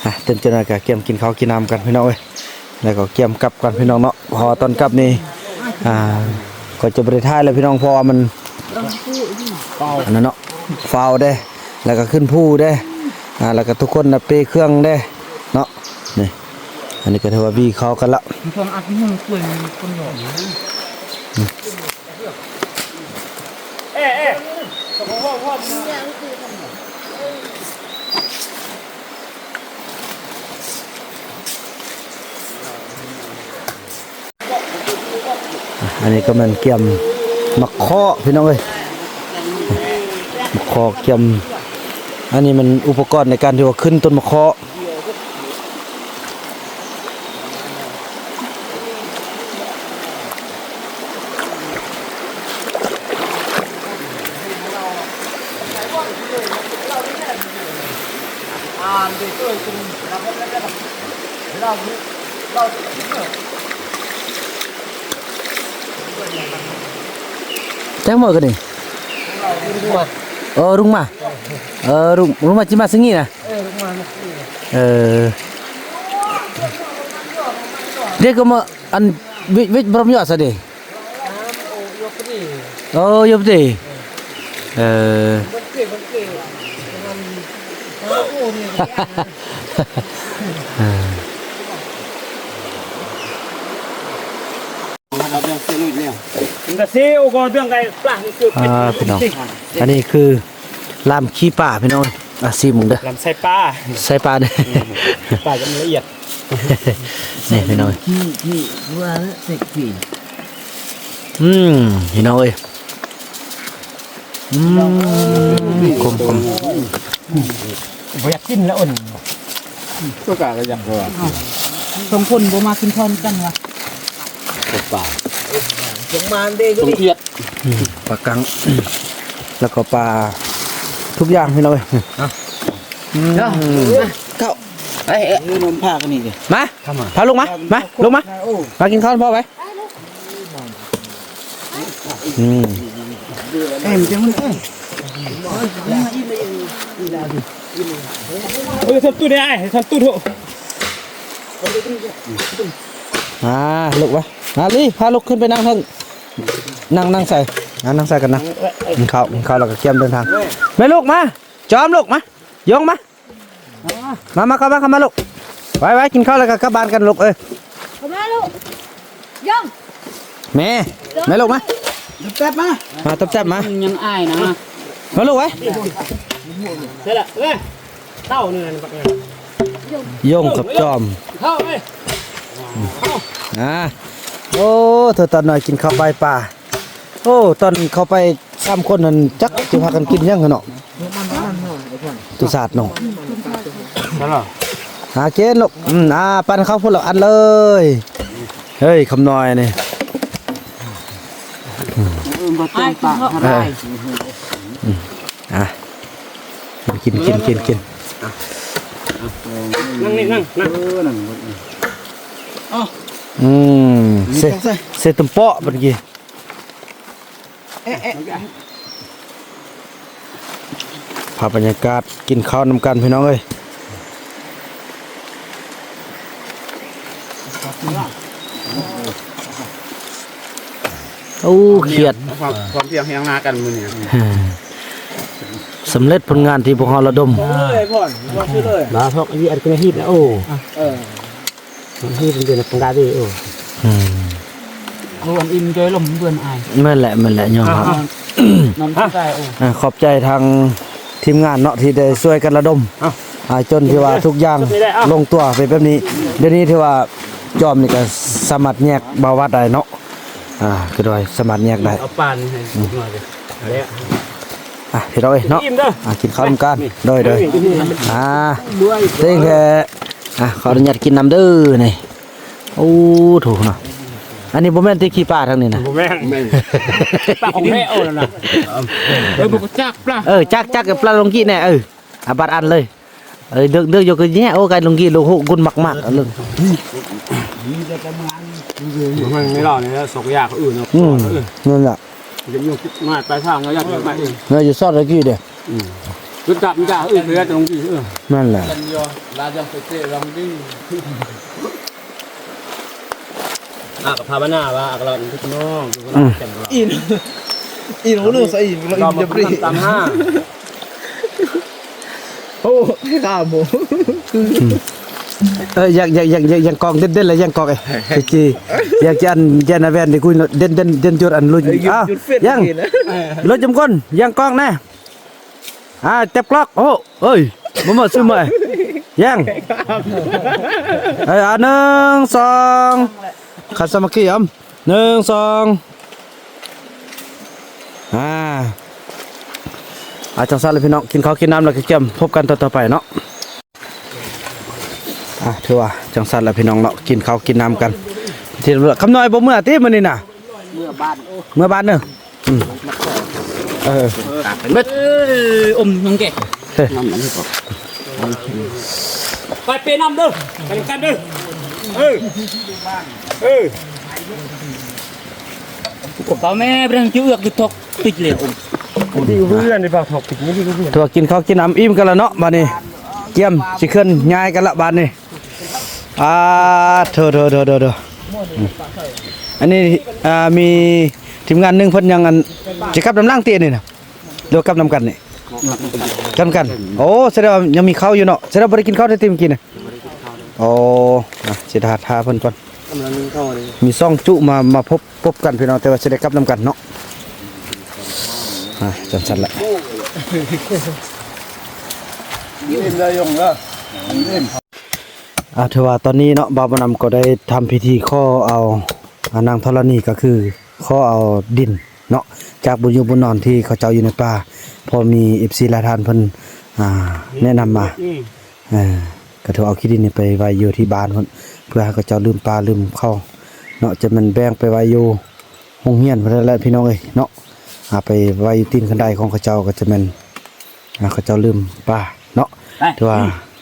ອ່ະ ເຕັມເຈົ້າໜ້າກະກຽມກິນເຂົ້າກິນນ້ຳກັນພີ່ນ້ອງເອີຍ ແລ້ວກໍກຽມກັບກັນພີ່ນ້ອງເນາະ ເພາະວ່າຕອນກັບນີ້ ອ່າ ກໍຈະບໍ່ໄດ້ຖ່າຍແລ້ວພີ່ນ້ອງ ເພາະວ່າມັນ ອັນນັ້ນເນາະ ຟ້າວເດ້ ແລ້ວກໍຂຶ້ນພູເດ້ ອ່າ ແລ້ວກໍທຸກຄົນນະເປເຄື່ອງເດ້ເນາະ. ນີ້ ອັນນີ້ກໍຖືວ່າວີເຂົ້າກັນລະ. ອັນນີ້ກໍແມ່ນກຽມໝາກເຄາະພີ່ນ້ອງເອີຍ ໝາກເຄາະກຽມ ອັນນີ້ມັນອຸປະກອນໃນການທີ່ວ່າຂຶ້ນຕົ້ນໝາກເຄາະ. ແຕງໂມກັນນີ້ ເອີ ລຸງມາ ເອີ ລຸງ ລຸງມາ ຈິມາຊຶງນີ້ນະ. ເອີ ເດັກກໍມາ ອັນ ວິ ວິ ບໍ່ມີອອດຊະເດ. ໂອ້ ຢູ່ປະເທດ ເອີ ອ່າ ພີ່ນ້ອງ ອັນນີ້ຄືລາມຂີ້ປາພີ່ນ້ອງ. ອ່ະ ຊີມເບິ່ງເດີ ລຳໄສ້ປາ ໄສ້ປາເດີ ອືມ ປາຈະລະອຽດ ນີ້ພີ່ນ້ອງ ອືມ ພີ່ນ້ອງເອີຍ ອືມ ຂົມໆ ບໍ່ຢາກກິນລະອົນ ຕົວກາກໍຢາກວ່າ ສອງຄົນບໍ່ມາກິນຂ້າວນຳກັນຫວາ ປາ ສອງມາເດ້ ສົມພຽດ ອືມ ປາກັງ ແລ້ວກໍປາທຸກຢ່າງພີ່ນ້ອງເອີຍ ເອົາ ອືມ ເຂົ້າ ໄປ ເອີ ລົມພາກັນນີ້ເດ້ ມາ ເຂົ້າມາ ພາລູກມາ ມາ ລູກມາ ມາກິນຂ້າວນຳພໍ່ໄປ ອືມ ເອີ ມັນຈະ ມັນ ເອີ ເອີ ທຳຕູ້ໄດ້ ທຳຕູ້ ມາລູກ ມາ ມາລີ ພາລູກຂຶ້ນໄປນັ່ງເທິງ ນັ່ງ ນັ່ງໃສ່ ອ່າ ນັ່ງໃສ່ກັນນະ ກິນເຂົ້າ ກິນເຂົ້າແລ້ວກໍກຽມເດີນທາງ ແມ່ລູກມາ ຈອມລູກມາ ຢົງມາ ມາ ມາ ເຂົ້າມາ ເຂົ້າມາລູກ ໄວໆ ກິນເຂົ້າແລ້ວກໍກັບບ້ານກັນລູກເອີຍ ເຂົ້າມາລູກ ຢອງ ແມ່ ແມ່ລູກມາ ແປັບມາ ມາ ແປັບມາ ຍັງອາຍນະ ມາລູກເອີຍ ໃສ່ລະເອີຍ ເຕົ້ານີ້ນະ ຢົງກັບຈອມ ເຂົ້າເອີຍ ອ່າ ໂອ້ ເທື່ອຕອນນ້ອຍກິນເຂົ້າໃບປາ ໂອ້ ຕອນເຂົ້າໄປສາມຄົນນັ້ນ ຈັກຊິພາກັນກິນຫຍັງຫັ້ນເນາະ ຕຸສາດເນາະ ຫາກິນລູກ ອືມ ອ່າ ປັນເຂົ້າພຸ້ນລະອັນເລີຍ ເຮີ້ຍ ຄຳນ້ອຍນີ້ ອ້າຍກິນເພາະ ເອີ ອືມ ອ່ະ ກິນ ກິນ ກິນ ກິນ ນັ່ງນີ້ ນັ່ງ ນັ່ງ ເອີ ນັ່ງ ອືມ ເຊ ເຊຕຸມເປາະບັດນີ້ ພາບບັນຍາກາດກິນເຂົ້ານຳກັນພີ່ນ້ອງເອີຍ ໂອ້ ຄຽດ ຄວາມ ຄວາມພຽງແຮງໜ້າກັນມື້ນີ້ ສຳເລັດຜົນງານທີ່ພວກເຮົາລະດົມ ເອີຍ ມາພວກອັນນີ້ອັນກະຮີດນະ ໂອ້ ເອີ ມັນຄືເປັນເດືອນປັງກາເດ້ ໂອ້ ອືມ ໂອ້ ອັນອີ່ມຈອຍລົມເດືອນອາຍ ແມ່ນແຫຼະ ແມ່ນແຫຼະ ຍອມຮັບ ນອນໃຕ້ ໂອ້ ອ່າ ຂອບໃຈທາງທີມງານເນາະ ທີ່ໄດ້ຊ່ວຍກັນລະດົມ ອ່າ ຈົນທີ່ວ່າທຸກຢ່າງລົງຕົວເປັນແບບນີ້ ດຽວນີ້ຖືວ່າຈອມນີ້ກໍສາມາດແຍກບ່າວວັດໄດ້ເນາະ ອ່າ ຄືວ່າສາມາດແຍກໄດ້ ເອົາປານໃຫ້ໜ້ອຍເດີ ອ່ະ ພີ່ນ້ອງເອີຍເນາະ ອ່ະ ກິນເຂົ້ານຳກັນ ໂດຍ ໂດຍ ອ່າ ເຕັງແທ້ ອ່ະ ຂໍອະນຸຍາດກິນນຳເດີນີ້ ໂອ້ ໂຖເນາະ ອັນນີ້ບໍ່ແມ່ນຕິຂີ້ປາທາງນີ້ນະ. ບໍ່ແມ່ນ ແມ່ນ ປາຂອງແທ້. ເອີ ນັ້ນນະ ເອີ ບໍ່ຈັກປາ ເອີ ຈັກ ຈັກກັບປາລົງກີ້ແນ່. ເອີ ອາ ບັດອັນເລີຍ. ເອີ ເດິກ ເດິກຢູ່ກໍແຍ່ ໂອ້ ໄກ່ລົງກີ້ ໂລໂຫກຸນໝາກໆ ເອີ ມັນມີເຫຼົ່ານີ້ແຫຼະ ສອກຢາກອື່ນເນາະ. ອືມ ເອີ ນັ້ນລະ ຢາກຢູ່ມາໄປທາງ ຢາກມາເອງ ແມ່ນຢູ່ຊອດຕະກີ້ເດ້. ອືມ ຄືຈັບມັນຈະອື່ນເລີຍ ລົງກີ້. ເອີ ນັ້ນແຫຼະ. ອາ ກໍພາວະນາວ່າ ອາ ກໍລອດ ພີ່ນ້ອງ ອືມ ອີນ ອີນ ບໍ່ຮູ້ ສະອີນ ລອດ ອີນ ບໍ່ ຈະປຣີ ຕາມຫາ. ໂອ້ ຂ້າໝູ ເອີ ຢາກ ຢາກ ຢາກ ຢາກ ຢາກກອງເດັ່ນໆ ແລ້ວ ຢາກກອງ ເອີ ຈີ ຢາກຈະອັນ ຢາກນາແວ່ນນີ້ ກູເດັ່ນໆ ເດັ່ນຈຸດອັນລຸຍ. ເອີ ອ້າວ ຢຸດເຟດ ຍັງ ເມື່ອກີ້ນະ ລົດຈຳກົນ ຢາກກອງນະ. ອ່າ ຈັບກລັອກ. ໂອ້ ເອີຍ ບໍ່ໝົດຊືມເອີຍ ຍັງ. ເອີ ອ່າ ໜຶ່ງ ສອງ ຂັດສາມັກຄີອຳ ໜຶ່ງ ສອງ ອ່າ ອ່າ ຈັ່ງຊັ້ນລະພີ່ນ້ອງ ກິນເຂົ້າກິນນ້ຳແລ້ວກໍກຽມພົບກັນຕອນຕໍ່ໄປເນາະ. ອ່າ ຖືວ່າຈັ່ງຊັ້ນລະພີ່ນ້ອງເນາະ ກິນເຂົ້າກິນນ້ຳກັນ. ທີ່ຄຳນ້ອຍບໍ່ເມືອຕິມື້ນີ້ນະ? ເມືອບ້ານ ເມືອບ້ານເດີ. ອືມ ເອີ ເບິດ ເອີ ອົມນ້ອງແກ ເອີ ນ້ຳອັນນີ້ກໍ ໄປເປນ້ຳເດີ ໄປນຳກັນເດີ. ເອີ ເອີ ເອົາແມ່ ບໍ່ໄດ້ຈື່ເອືອກຢູ່ທອກປິດແລ້ວ. ດີເພື່ອນ ໄດ້ເປົ່າທອກປິດນີ້ດີເພື່ອນ. ຖືວ່າກິນເຂົ້າກິນນ້ຳອີ່ມກັນລະເນາະ ບາດນີ້ກຽມຊິເຄື່ອນຍ້າຍກັນລະບາດນີ້. ອ່າ ໂຖ ໂຖ ໂຖ ໂຖ ອັນນີ້ ອ່າ ມີທີມງານໜຶ່ງເພິ່ນຍັງ ອັນ ຊິກັບນຳຫຼັງຕິອັນນີ້ນະ ຫຼືວ່າກັບນຳກັນນີ້? ກັບນຳກັນ. ໂອ້ ສະແດງວ່າຍັງມີເຂົ້າຢູ່ເນາະ ສະແດງວ່າບໍ່ໄດ້ກິນເຂົ້າແຕ່ຕິມກິນນະ. ໂອ້ ອ່ະ ຊິຖ້າ ຖ້າເພິ່ນກ່ອນ ມີສອງຈຸມາ ມາພົບ ພົບກັນພີ່ນ້ອງ ແຕ່ວ່າຊິໄດ້ກັບນຳກັນເນາະ. ອ່າ ຈັ່ງຊັ້ນລະ ອ່າ ຖືວ່າຕອນນີ້ເນາະ ບ່າວບຸນນຳກໍໄດ້ທຳພິທີຂໍເອົາ ອ່າ ນາງທໍລະນີ ກໍຄືຂໍເອົາດິນເນາະ ຈາກບຸນຢູ່ບຸນນອນທີ່ເຂົາເຈົ້າຢູ່ໃນປ່າ ເພາະມີເອັຟຊີຫຼາຍທ່ານເພິ່ນ ອ່າ ແນະນຳມາ. ເອີ ກໍຖືເອົາຂີ້ດິນນີ້ໄປໄວ້ຢູ່ທີ່ບ້ານພຸ້ນ ເພື່ອໃຫ້ເຂົາເຈົ້າລືມປາລືມເຂົ້າເນາະ ຈະແມ່ນແບ່ງໄປໄວ້ຢູ່ໂຮງຮຽນພຸ້ນແຫຼະພີ່ນ້ອງເອີຍເນາະ. ອ່າ ໄປໄວ້ຢູ່ຕີນຄັນໄດຂອງເຂົາເຈົ້າ ກໍຈະແມ່ນ ອ່າ ເຂົາເຈົ້າລືມປາເນາະ. ຖືວ່າ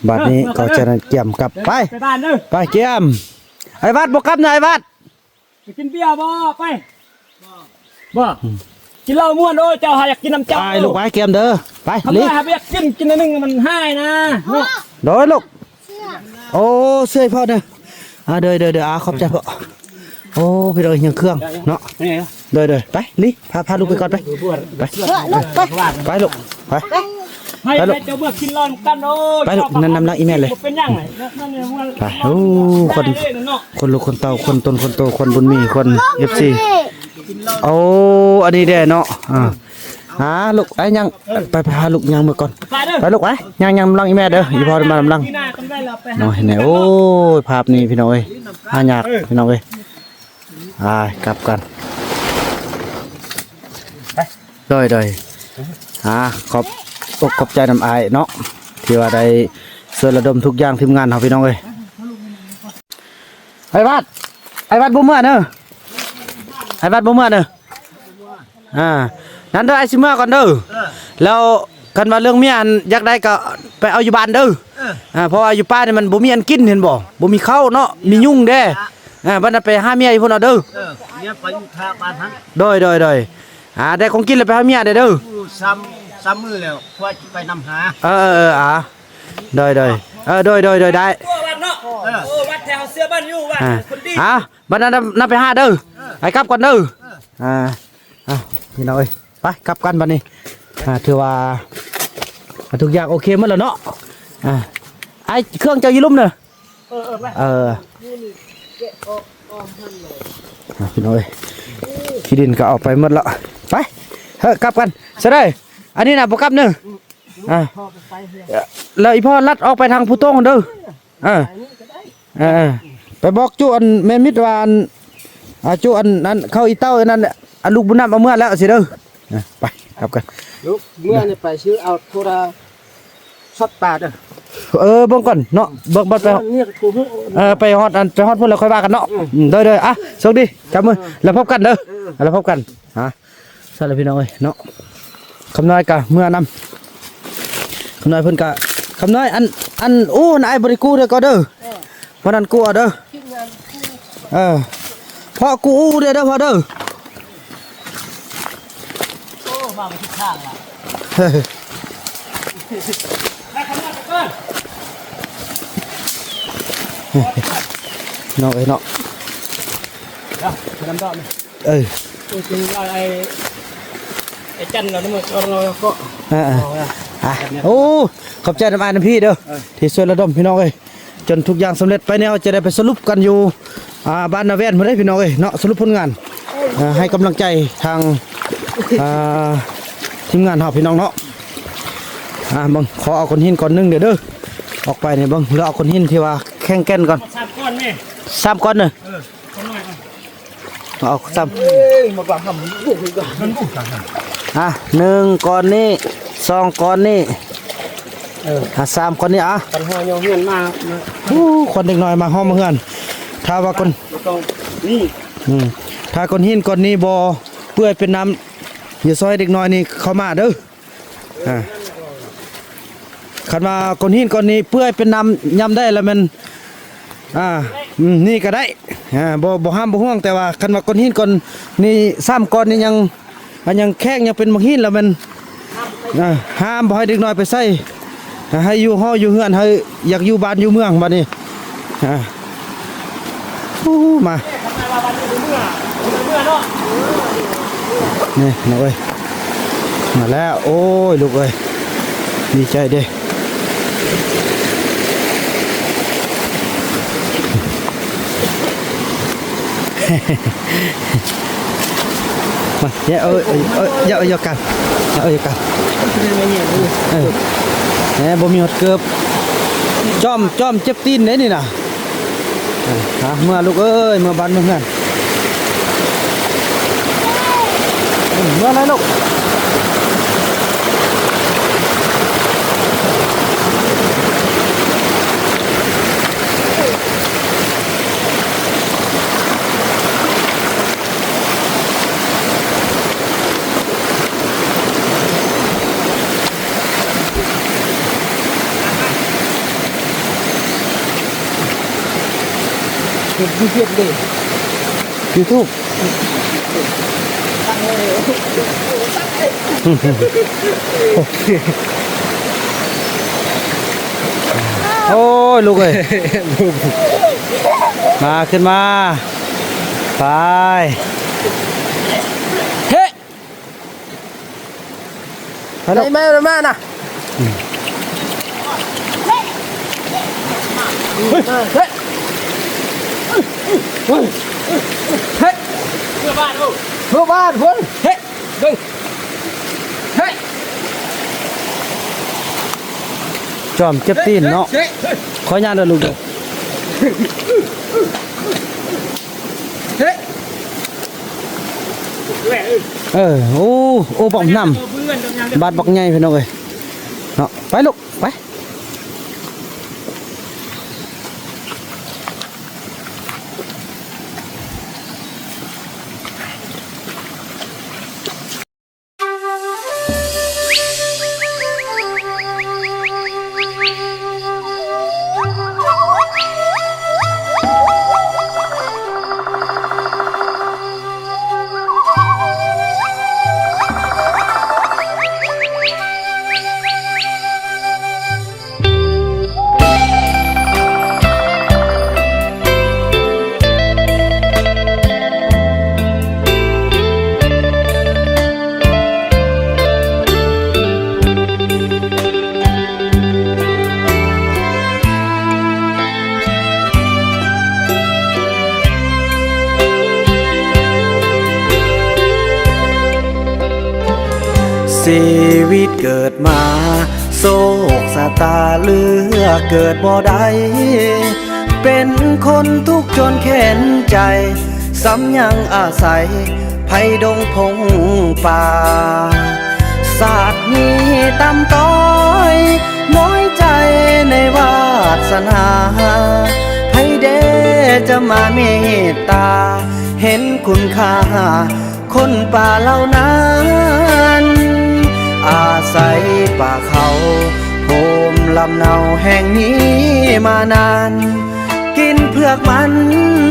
ບາດນີ້ເຂົາຈະກຽມກັບ ໄປ ໄປບ້ານເດີ ໄປກຽມ. ໄອ້ວັດບໍ່ກັບນະ ໄອ້ວັດ. ໄປກິນເບຍບໍ່? ໄປ ບໍ່ ອືມ ກິນເຫຼົ້າມ່ວນ. ໂອ້ຍ ເຈົ້າຫາຢາກກິນນຳເຈົ້າ. ໄປລູກ ໄປກຽມເດີ ໄປ ທຳໄມຫາບໍ່ຢາກກິນ ກິນໜ້ອຍໜຶ່ງມັນຮ້າຍນະເນາະ. ໂດຍລູກ ໂອ້ ເຊື່ອໃຫ້ພໍ່ເດີ. ອ່າ ໂດຍ ໂດຍ ໂດຍ ອ່າ ຂອບໃຈພໍ່. ໂອ້ ພີ່ນ້ອງ ຍັງເຄື່ອງເນາະ. ໂດຍ ໂດຍ ໄປລີ້ ພາ ພາລູກໄປກ່ອນ ໄປ ໄປ ເອີ ລູກ ໄປ ໄປລູກ ໄປ ໄປລູກ ໄປເຈົ້າເມືອກິນເຫຼົ້ານຳກັນ. ໂອ້ຍ ໄປລູກ ນຳ ນຳຫຼັງອີ່ແມ່ເລີຍ ບໍ່ເປັນຫຍັງ. ໄປ ໂອ້ ຄົນ ຄົນລູກຄົນເຕົ້າ ຄົນຕົນຄົນໂຕ ຄົນບຸນມີ ຄົນເອັຟຊີ. ໂອ້ ອັນນີ້ແດ່ເນາະ. ອ່າ ອ່າ ລູກ ໄອ້ຍ່າງ ໄປ ໄປ ພາລູກຍ່າງເມືອກ່ອນ. ໄປລູກ ໄປ ຍ່າງ ຍ່າງນຳຫຼັງອີ່ແມ່ເດີ ອີ່ພໍ່ມານຳຫຼັງເນາະ. ເຫັນແນ່ ໂອ້ຍ ພາບນີ້ພີ່ນ້ອງເອີຍ ຫາຍາກພີ່ນ້ອງເອີຍ. ອ່າ ກັບກັນ ໂດຍ ໂດຍ ອ່າ ຂອບອົກຂອບໃຈນຳອ້າຍເນາະ ທີ່ວ່າໄດ້ຊ່ວຍລະດົມທຸກຢ່າງທີມງານເຮົາ ພີ່ນ້ອງເອີຍ. ໄອ້ວັດ ໄອ້ວັດບໍ່ເມືອເດີ ໄອ້ວັດບໍ່ເມືອເດີ. ອ່າ ນັ້ນເດີ ອ້າຍຊິເມືອກ່ອນເດີ. ເອີ ແລ້ວຄັນວ່າເລື່ອງເມຍອັນຢາກໄດ້ກໍໄປເອົາຢູ່ບ້ານເດີ. ເອີ ອ່າ ເພາະວ່າຢູ່ປ່ານີ້ມັນບໍ່ມີອັນກິນ ເຫັນບໍ່ ບໍ່ມີເຂົ້າເນາະ ມີຍຸງເດ້. ອ່າ ບັດນັ້ນໄປຫາເມຍຢູ່ພຸ້ນເອົາເດີ. ເອີ ເມຍໄປຢູ່ທ່າບ້ານຫັ້ນ. ໂດຍ ໂດຍ ໂດຍ ອ່າ ໄດ້ຂອງກິນແລ້ວໄປຫາເມຍເດີ. ຢູ່ສາມ ສາມມື້ແລ້ວ ຂ້ອຍຊິໄປນຳຫາ. ເອີ ເອີ ເອີ ອ່າ ໂດຍ ໂດຍ ເອີ ໂດຍ ໂດຍ ໂດຍ ໄດ້. ເອີ ວັດແຖວເສືອບ້ານຢູ່ ວັດ ອ່າ ຄົນດີ. ອ່າ ບັດນັ້ນນຳໄປຫາເດີ. ເອີ ໄປກັບກ່ອນເດີ. ເອີ ອ່າ ອ່າ ພີ່ນ້ອງເອີຍ ໄປກັບກັນບັດນີ້. ອ່າ ຖືວ່າ ອ່າ ທຸກຢ່າງໂອເຄໝົດແລ້ວເນາະ. ອ່າ ອ້າຍ ເຄື່ອງເຈົ້າຢູ່ລຸ່ມເດີ. ເອີ ເອີ ໄປ ເອີ ອ່າ ພີ່ນ້ອງເອີຍ ຂີ້ດິນກໍເອົາໄປໝົດແລ້ວ. ໄປ ເຮີ ກັບກັນຊະເດີ. ອັນນີ້ນະບໍ່ກັບເດີ. ອ່າ ແລ້ວອີ່ພໍ່ລັດອອກໄປທາງພູໂຕ່ງເດີ. ເອີ ເອີ ໄປບອກຈຸອັນແມ່ມິດວ່າ ອັນ ອ່າ ຈຸອັນນັ້ນ ເຂົ້າອີເຕົ້າອັນນັ້ນ ອັນລູກບຸນນຳເອົາເມືອແລ້ວຊິເດີ. ອ່າ ໄປກັບກັນ ລູກເມືອນີ້ໄປຊື້ເອົາໂທລະສັບປາເດີ. ເອີ ເບິ່ງກ່ອນເນາະ ເບິ່ງບັດໄປ ເອີ ໄປຮອດອັນ ໄປຮອດພຸ້ນແລ້ວຄ່ອຍວ່າກັນເນາະ. ອືມ ໂດຍໆ ອ່ະ ໂຊກດີ ຈັບມື ແລ້ວພົບກັນເດີ ແລ້ວພົບກັນ. ອ່ະ ຊັ້ນລະພີ່ນ້ອງເອີຍເນາະ ຄຳນ້ອຍກະເມືອນຳ ຄຳນ້ອຍເພິ່ນກະ ຄຳນ້ອຍ ອັນ ອັນ ໂອ້ ນາຍບໍ່ໄດ້ກູ້ເດີກໍເດີ ເອີ ວັນນັ້ນກູ້ເອົາເດີ ທີມງານ ເອີ ພໍ່ກູອູເດີ ເດີພໍ່ເດີ. ໂອ້ ມາບໍ່ຖືກທາງລະ ນ້ອງເອີຍເນາະ ເອີ ໂອ້ ເປັນວ່າໄອ້ ໄອ້ຈັນລະນຳເອົາເນາະ ກໍ ອ່າ ອ່າ ອ່າ ໂອ້ ຂອບໃຈນຳອ້າຍນຳພີ່ເດີ ເອີ ທີ່ຊ່ວຍລະດົມ ພີ່ນ້ອງເອີຍ. ຈົນທຸກຢ່າງສຳເລັດໄປແລ້ວ ຈະໄດ້ໄປສະຫຼຸບກັນຢູ່ ອ່າ ບ້ານນາແວ່ນພຸ້ນເດ້ພີ່ນ້ອງເອີຍເນາະ ສະຫຼຸບຜົນງານ ອ່າ ໃຫ້ກຳລັງໃຈທາງ ອ່າ ທີມງານເຮົາພີ່ນ້ອງເນາະ. ອ່າ ເບິ່ງ ຂໍເອົາກ້ອນຫີນກ້ອນໜຶ່ງເດີ ເດີ ອອກໄປນີ້ ເບິ່ງ ເລືອກເອົາກ້ອນຫີນທີ່ວ່າແຂງແກ່ນກ່ອນ ສາມກ້ອນແມ່ ສາມກ້ອນເດີ ເອີ ກ້ອນນ້ອຍກ່ອນ. ເອົາຊ້ຳ ເອີຍ ມາບາງຫຳ ອ່ະ ໜຶ່ງກ້ອນນີ້ ສອງກ້ອນນີ້ ເອີ ອ່ະ ສາມກ້ອນນີ້ ອ່ະ ຄັນຫໍ່ຍົກເຮືອນມາ ໂອ້ ຄົນເດັກນ້ອຍມາຫໍ່ມາເຮືອນ ຖ້າວ່າກ້ອນ ນີ້ ອືມ ຖ້າກ້ອນຫີນກ້ອນນີ້ບໍ່ເປື່ອຍເປັນນ້ຳ ຢ່າຊ່ອຍເດັກນ້ອຍນີ້ເຂົ້າມາເດີ. ອ່າ ຄັນວ່າກ້ອນຫີນກ້ອນນີ້ເປື່ອຍເປັນນ້ຳ ຍາມໃດລະແມ່ນ ອ່າ ອືມ ນີ້ກໍໄດ້ ອ່າ ບໍ່ ບໍ່ຫ້າມບໍ່ຫ່ວງ ແຕ່ວ່າຄັນວ່າກ້ອນຫີນກ້ອນນີ້ ສາມກ້ອນນີ້ຍັງ ອັນຍັງແຂງ ຍັງເປັນໝາກຫີນລະແມ່ນ ອ່າ ຫ້າມບໍ່ໃຫ້ເດັກນ້ອຍໄປໃສ່ ໃຫ້ຢູ່ຫໍຢູ່ເຮືອນ ໃຫ້ຢາກຢູ່ບ້ານຢູ່ເມືອງບາດນີ້ ອ່າ ໂອ້ ມາ ນີ້ນ້ອງເອີຍ ມາແລ້ວ ໂອ້ຍ ລູກເອີຍ ດີໃຈເດ້ ມາ ເອົາ ເອົາ ເອົາ ເອົາ ເອົາກັນ ເອົາກັນ ເອີ ແໝ່ ບໍ່ມີຮອດເກີບ ຈ້ອມ ຈ້ອມເຈັບຕີນເດ້ນີ້ນະ. ເອີ ມາ ເມືອລູກເອີຍ ເມືອບ້ານເມືອເຮືອນ ເມືອໄລລູກ. ເຮັດຢູ່ເຮັດເດ້ ຢູທູບ ໂອ້ຍ ລູກເອີຍ ມາ ຂຶ້ນມາ ໄປ ເຮ. ໄປແລ້ວ ໄປມາ ໄປມານະ ອືມ ເຮີ້ຍ ເຮີ້ຍ ເຮີ້ຍ ເຮີ້ຍ ເມືອບ້ານ ເມືອບ້ານພຸ້ນ ເຮີ້ຍ ເບິ່ງ ເຮີ້ຍ ຈອມເຈັບຕີນເນາະ ເຮີ້ຍ ຂໍຍ່າງເດີລູກເດີ ເຮີ້ຍ. ເອີ ໂອ້ ໂອ້ ບັກນ້ຳ ບາດບັກໃຫຍ່ພີ່ນ້ອງເອີຍ ເນາະ ໄປລູກ ໄປ. ຊີວິດເກີດມາ ໂຊກຊະຕາເລືອກເກີດບໍ່ໄດ້ ເປັນຄົນທຸກຈົນແຄ້ນໃຈ ຊ້ຳຍັງອາໄສໄພດົງພົງປ່າ ຊາດນີ້ຕ່ຳຕ້ອຍ ນ້ອຍໃຈໃນວ ສະໜາ ໃຜແດ່ຈະມາເມດຕາ ເຫັນຄຸນຄ່າຄົນປ່າເຫຼົ່ານັ້ນ ອາໄສປ່າເຂົາໂຮມລຳເນົາແຫ່ງນີ້ມານານ ກິນເຜືອກມັນ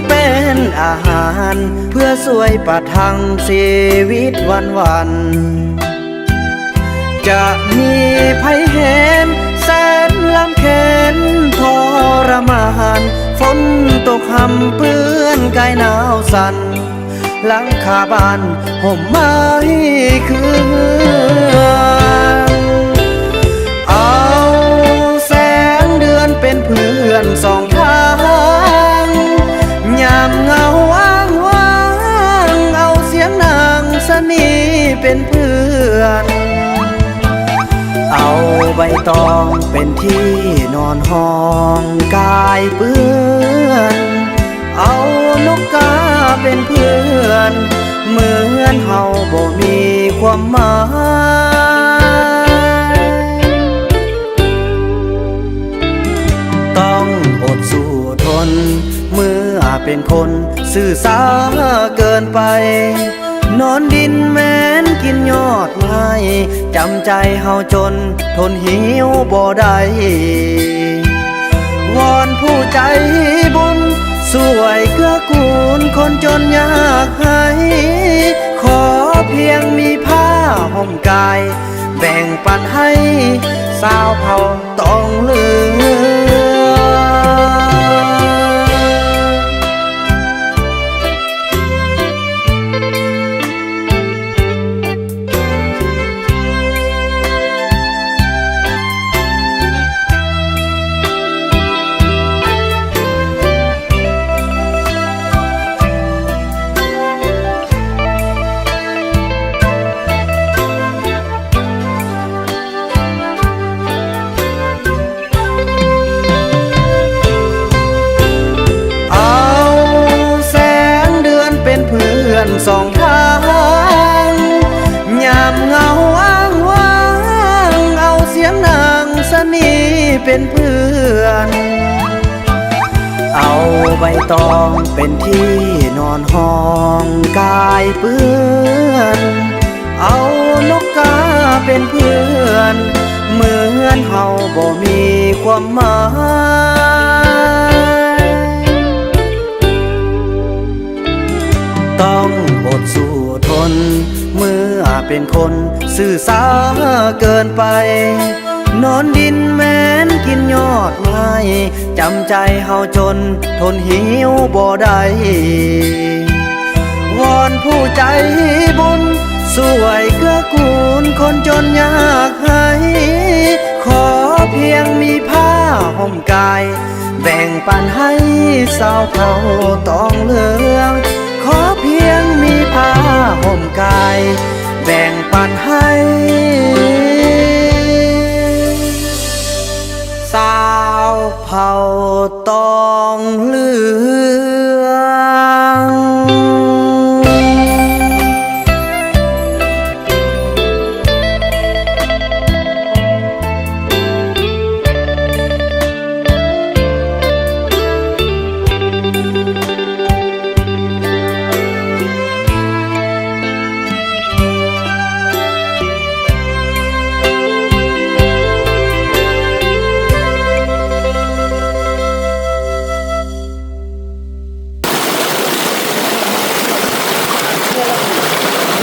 ເປັນອາຫານ ເພື່ອຊ່ວຍປະທັງຊີວິດວັນໆ ຈະມີໄພແຮມແສນລຳເຄັນທໍລະມານ ຝົນຕົກຮຳເປື້ອນກາຍໜາວສັ່ນ ຫຼັງຄາບ້ານຮົ່ມໄມ້ຄືເຮືອນ ເອົາແສງເດືອນເປັນເພື່ອນສອງທາງ ຍາມເຫງົາອ້າງວ້າງ ເອົາສຽງນາງຊະນີເປັນເພື່ອນ ເອົາໃບຕອງເປັນທີ່ນອນຫ້ອງກາຍເປື້ອນ ເອົານົກກາເປັນເພື່ອນ ເໝືອນເຮົາບໍ່ມີຄວາມໝາຍ ຕ້ອງອົດສູ້ທົນ ເມື່ອເປັນຄົນຊື່ສາເກີນໄປ ນອນດິນແມ່ນກິນຍອດໄມ້ ຈຳໃຈເຮົາຈົນ ທົນຫິວບໍ່ໄດ້ ວອນຜູ້ໃຈບຸນ ຊ່ວຍເກື້ອກູນຄົນຈົນຍາກໄຮ້ ຂໍພຽງມີຜ້າຫົ່ມກາຍ ແບ່ງປັນໃຫ້ຊາວເຜົ່າຕອງເຫຼືອງ. ເອົາແສງເດືອນເປັນເພື່ອນສອງທາງ ຍາມເຫງົາອ້າງວ້າງ ເອົາສຽງນາງຊະນີເປັນເພື່ອນ ເອົາໃບຕອງເປັນທີ່ນອນຫ້ອງກາຍເປື້ອນ ເອົານົກກາເປັນເພື່ອນ ເໝືອນເຮົາບໍ່ມີຄວາມໝາຍ ຕ້ອງອົດສູ້ທົນ ເມື່ອເປັນຄົນຊື່ສາເກີນໄປ ນອນດິນແມ່ນກິນຍອດໄມ້ ຈຳໃຈເຮົາຈົນ ທົນຫິວບໍ່ໄດ້ ວອນຜູ້ໃຈບຸນ ຊ່ວຍເກື້ອກູນຄົນຈົນຍາກໄຮ້ ຂໍພຽງມີຜ້າຫົ່ມກາຍ ແບ່ງປັນໃຫ້ຊາວເຜົ່າຕອງເຫຼືອງ ຂໍພຽງມີຜ້າຫົ່ມກາຍ ແບ່ງປັນໃຫ້ຊາວເຜົ່າຕອງເຫຼືອງ.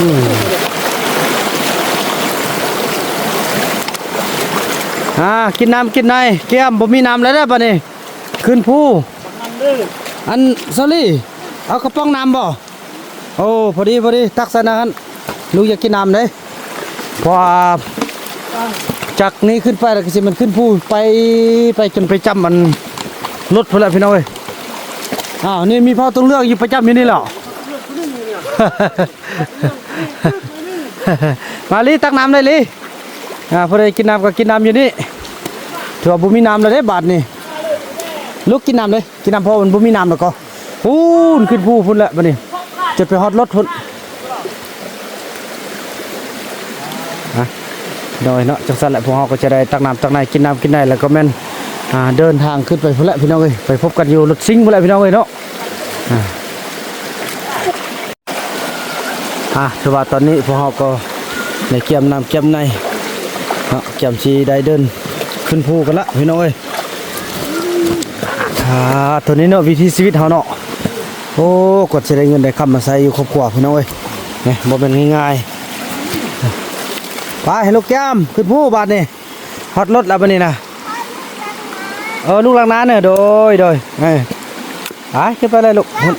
ອືມ ອ່າ ກິນນ້ຳກິນໃນ ກຽມ ບໍ່ມີນ້ຳແລ້ວເດີບາດນີ້ ຂຶ້ນພູ. ອັນ ສາລີ ເອົາກະປ໋ອງນ້ຳບໍ່? ໂອ້ ພໍດີ ພໍດີ ຕັກໃສ່ນັ້ນ ລູກຢາກກິນນ້ຳເດ້ ເພາະວ່າຈາກນີ້ຂຶ້ນໄປແລ້ວກະຊິແມ່ນຂຶ້ນພູ ໄປ ໄປຈົນໄປຈ້ຳອັນລົດພຸ້ນແຫຼະພີ່ນ້ອງເອີຍ. ອ້າວ ນີ້ມີເຜົ່າຕົງເຫຼືອງຢູ່ປະຈຳຢູ່ນີ້ແຫຼ້ວ. ມາລີ ຕັກນ້ຳໄດ້ລີ. ອ່າ ຜູ້ໃດກິນນ້ຳກໍກິນນ້ຳຢູ່ນີ້ ຖືວ່າບໍ່ມີນ້ຳແລ້ວເດ້ບາດນີ້. ລູກກິນນ້ຳເດ້ ກິນນ້ຳ ເພາະມັນບໍ່ມີນ້ຳແລ້ວກໍ ພຸ້ນ ຂຶ້ນພູພຸ້ນແຫຼະບາດນີ້ ຈົນໄປຮອດລົດພຸ້ນ. ອ່ະ ໂດຍເນາະ ຈັ່ງຊັ້ນແຫຼະ ພວກເຮົາກໍຈະໄດ້ຕັກນ້ຳຕັກໃນ ກິນນ້ຳກິນໃນ ແລ້ວກໍແມ່ນ ອ່າ ເດີນທາງຂຶ້ນໄປພຸ້ນແຫຼະພີ່ນ້ອງເອີຍ ໄປພົບກັນຢູ່ລົດຊິງພຸ້ນແຫຼະພີ່ນ້ອງເອີຍເນາະ. ອ່າ ອ່າ ຖືວ່າຕອນນີ້ພວກເຮົາກໍໄດ້ກຽມນ້ຳກຽມໃນເນາະ ກຽມຊິໄດ້ເດີນຂຶ້ນພູກັນລະພີ່ນ້ອງເອີຍ. ອ່າ ໂຕນີ້ເນາະ ວິຖີຊີວິດເຮົາເນາະ ໂອ້ ກວ່າຊິໄດ້ເງິນໄດ້ຄຳມາໃຊ້ຢູ່ຄອບຄົວພີ່ນ້ອງເອີຍ ນີ້ບໍ່ແມ່ນງ່າຍໆ. ໄປລູກແກ້ມ ຂຶ້ນພູບາດນີ້. ຮອດລົດແລ້ວບັດນີ້ນະ ເອີ ລູກຫຼັງໜ້າເນີ ໂດຍ ໂດຍ ເອີ ໄປ ຂຶ້ນໄປເລີຍລູກ ອືມ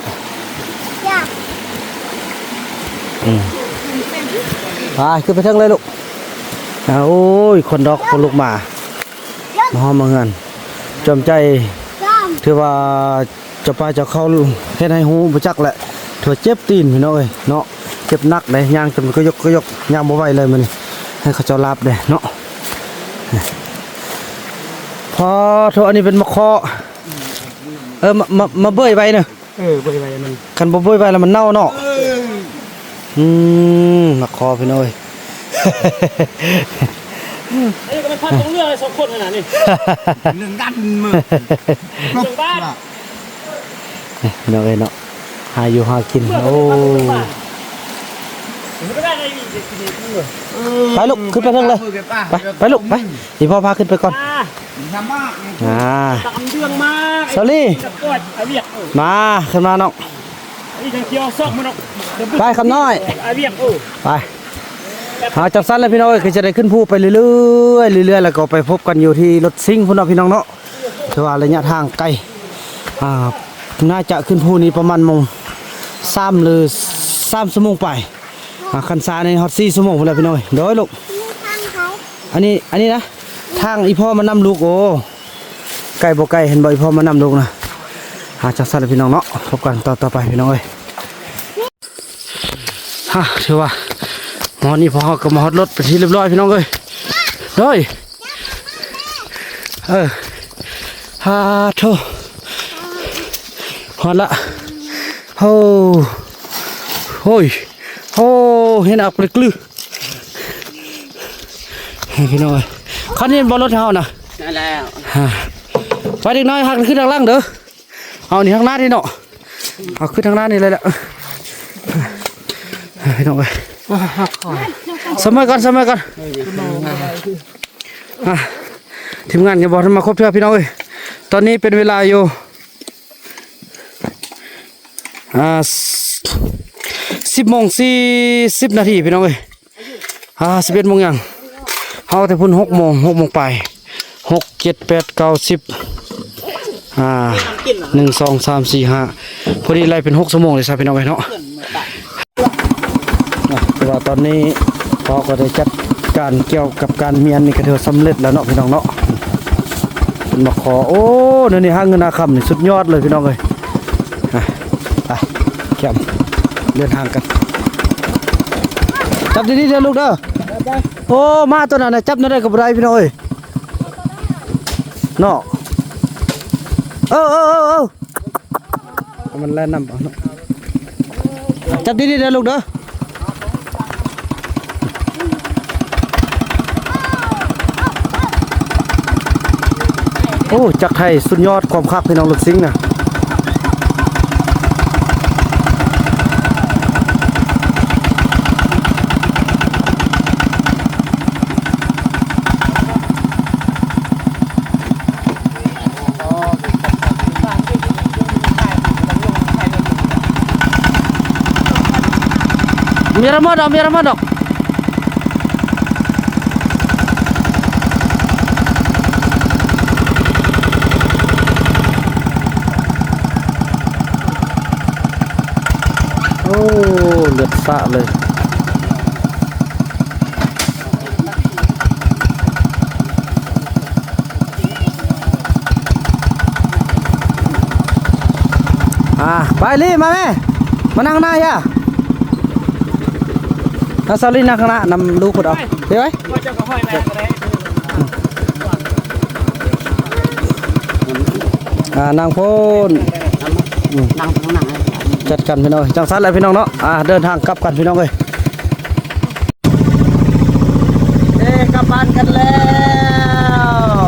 ໄປ ຂຶ້ນໄປເທິງເລີຍລູກ. ອາ ໂອ້ຍ ຄົນດອກ ຄົນລູກໝາ ມາຮອດມາເຮືອນ ຈອມໃຈ ຖືວ່າ ເຈົ້າປ່າເຈົ້າເຂົາເຮັດໃຫ້ຮູ້ບໍ່ຈັກແຫຼະ ຖືວ່າເຈັບຕີນພີ່ນ້ອງເອີຍເນາະ ເຈັບໜັກເດ້ ຍ່າງຈົນກະຍົກກະຍົກ ຍ່າງບໍ່ໄຫວເລີຍມື້ນີ້ ໃຫ້ເຂົາເຈົ້າລາບແດ່ເນາະ. ພໍໂທ ອັນນີ້ເປັນໝາກຄໍ ເອີ ມາ ມາ ມາເບີຍໄວ້ເນາະ ເອີ ເບີຍໄວ້ມັນ ຄັນບໍ່ເບີຍໄວ້ແລ້ວມັນເນົ່າເນາະ ເອີ. ອືມ ໝາກຄໍພີ່ນ້ອງເອີຍ ອັນນີ້ກໍແມ່ນພັດຂອງເລື່ອງສອງຄົນຫັ້ນນະນີ້ ເລື່ອງກັນເມືອງ ເລື່ອງບ້ານ ພີ່ນ້ອງເອີຍເນາະ ຫາຢູ່ຫາກິນ ໂອ້ ໄປລູກ ຂຶ້ນໄປເທິງເລີຍ ໄປ ໄປລູກ ໄປ ອີ່ພໍ່ພາຂຶ້ນໄປກ່ອນ ອ່າ ສາວລີ ມາ ຂຶ້ນມານ້ອງ ໄປຄຳນ້ອຍ ໄປ ເອົາ ຈັ່ງຊັ້ນແຫຼະພີ່ນ້ອງເອີຍ ຄືຈະໄດ້ຂຶ້ນພູໄປເລື້ອຍໆ ເລື້ອຍໆ ແລ້ວກໍໄປພົບກັນຢູ່ທີ່ລົດຊິງພຸ້ນເນາະພີ່ນ້ອງເນາະ. ຖືວ່າໄລຍະທາງໄກ ອ່າ ໜ້າຈະຂຶ້ນພູນີ້ປະມານໂມງ ສາມ ຫຼື ສາມຊົ່ວໂມງປາຍ ອ່າ ຄັນຊ້ານີ້ຮອດສີ່ຊົ່ວໂມງພຸ້ນແຫຼະພີ່ນ້ອງເອີຍ. ໂດຍລູກ ອັນນີ້ ອັນນີ້ນະ ທາງອີ່ພໍ່ມານຳລູກ ໂອ້ ໄກບໍ່ໄກ ເຫັນບໍ່ ອີ່ພໍ່ມານຳລູກນະ. ອ່າ ຈັ່ງຊັ້ນແຫຼະພີ່ນ້ອງເນາະ ພົບກັນຕອນຕໍ່ໄປພີ່ນ້ອງເອີຍ. ຮະ ຖືວ່າ ໝໍນີ້ພວກເຮົາກໍມາຮອດລົດເປັນທີ່ລຽບຮ້ອຍພີ່ນ້ອງເອີຍ ໂດຍ ເອີ ຮາໂທ ຮອດລະ ໂອ້ ໂອ້ຍ ໂອ້ ເຫັນອັກປຶກລື ພີ່ນ້ອງເອີຍ. ຄັນນີ້ບໍ່ລົດເຮົານະ ນັ້ນແຫຼະ ຮະ ໄປເດັກນ້ອຍ ຮັກຂຶ້ນທາງຫຼັງເດີ. ເອົານີ້ທາງໜ້ານີ້ເນາະ ເອົາຂຶ້ນທາງໜ້ານີ້ເລີຍແຫຼະ ພີ່ນ້ອງເອີຍ. ສະເໝີກ່ອນ ສະເໝີກ່ອນ ອ່າ ທີມງານຍັງບໍ່ທັນມາຄົບເທື່ອພີ່ນ້ອງເອີຍ. ຕອນນີ້ເປັນເວລາຢູ່ ອ່າ ສິບໂມງສີ່ສິບນາທີພີ່ນ້ອງເອີຍ. ອ່າ ສິບເອັດໂມງຫຍັງ ເຮົາແຕ່ພຸ້ນຫົກໂມງ ຫົກໂມງປາຍ ຫົກ ເຈັດ ແປດ ເກົ້າ ສິບ ອ່າ ໜຶ່ງ ສອງ ສາມ ສີ່ ຫ້າ ພໍດີໄລ່ເປັນຫົກຊົ່ວໂມງເລີຍຊະພີ່ນ້ອງເອີຍເນາະ. ອ່າ ແຕ່ວ່າຕອນນີ້ເຮົາກໍໄດ້ຈັດການກ່ຽວກັບການມ້ຽນນີ້ກໍຖືວ່າສຳເລັດແລ້ວເນາະພີ່ນ້ອງເນາະ. ເປັນໝາກຄໍ ໂອ້ ແນວນີ້ຫາເງິນຫາຄຳນີ້ສຸດຍອດເລີຍພີ່ນ້ອງເອີຍ. ອ່ະ ໄປ ກຽມເດີນທາງກັນ ຈັບດີໆເດີລູກເດີ. ໂອ້ ໝາຕົວນັ້ນນະ ຈັບແນວໃດກໍບໍ່ໄດ້ພີ່ນ້ອງເອີຍເນາະ. ເອີ ເອີ ເອີ ເອີ ມັນແລ່ນນຳເອົາເນາະ. ຈັບດີໆເດີລູກເດີ. ໂອ້ ຈັກໄຖສຸດຍອດຄວາມຄັກພີ່ນ້ອງ ລົດຊິງນະ. ມີລະໝົດດອກ ມີລະໝົດດອກ. ໂອ້ ເລືອດສາດເລີຍ. ອ່າ ໄປລີ້ ມາແມ່ ມານັ່ງໜ້າຢ່າ ເອົາ ສາວລີນັ່ງຂ້າງໜ້ານຳລູກພຸ້ນເອົາ ໄປໄວ້ ອ່າ ນັ່ງພຸ້ນ ອືມ ນັ່ງ ນັ່ງ ຈັດກັນພີ່ນ້ອງເອີຍ. ຈັ່ງຊັ້ນແຫຼະພີ່ນ້ອງເນາະ ອ່າ ເດີນທາງກັບກັນພີ່ນ້ອງເອີຍ. ເອີ ກັບບ້ານກັນແລ້ວ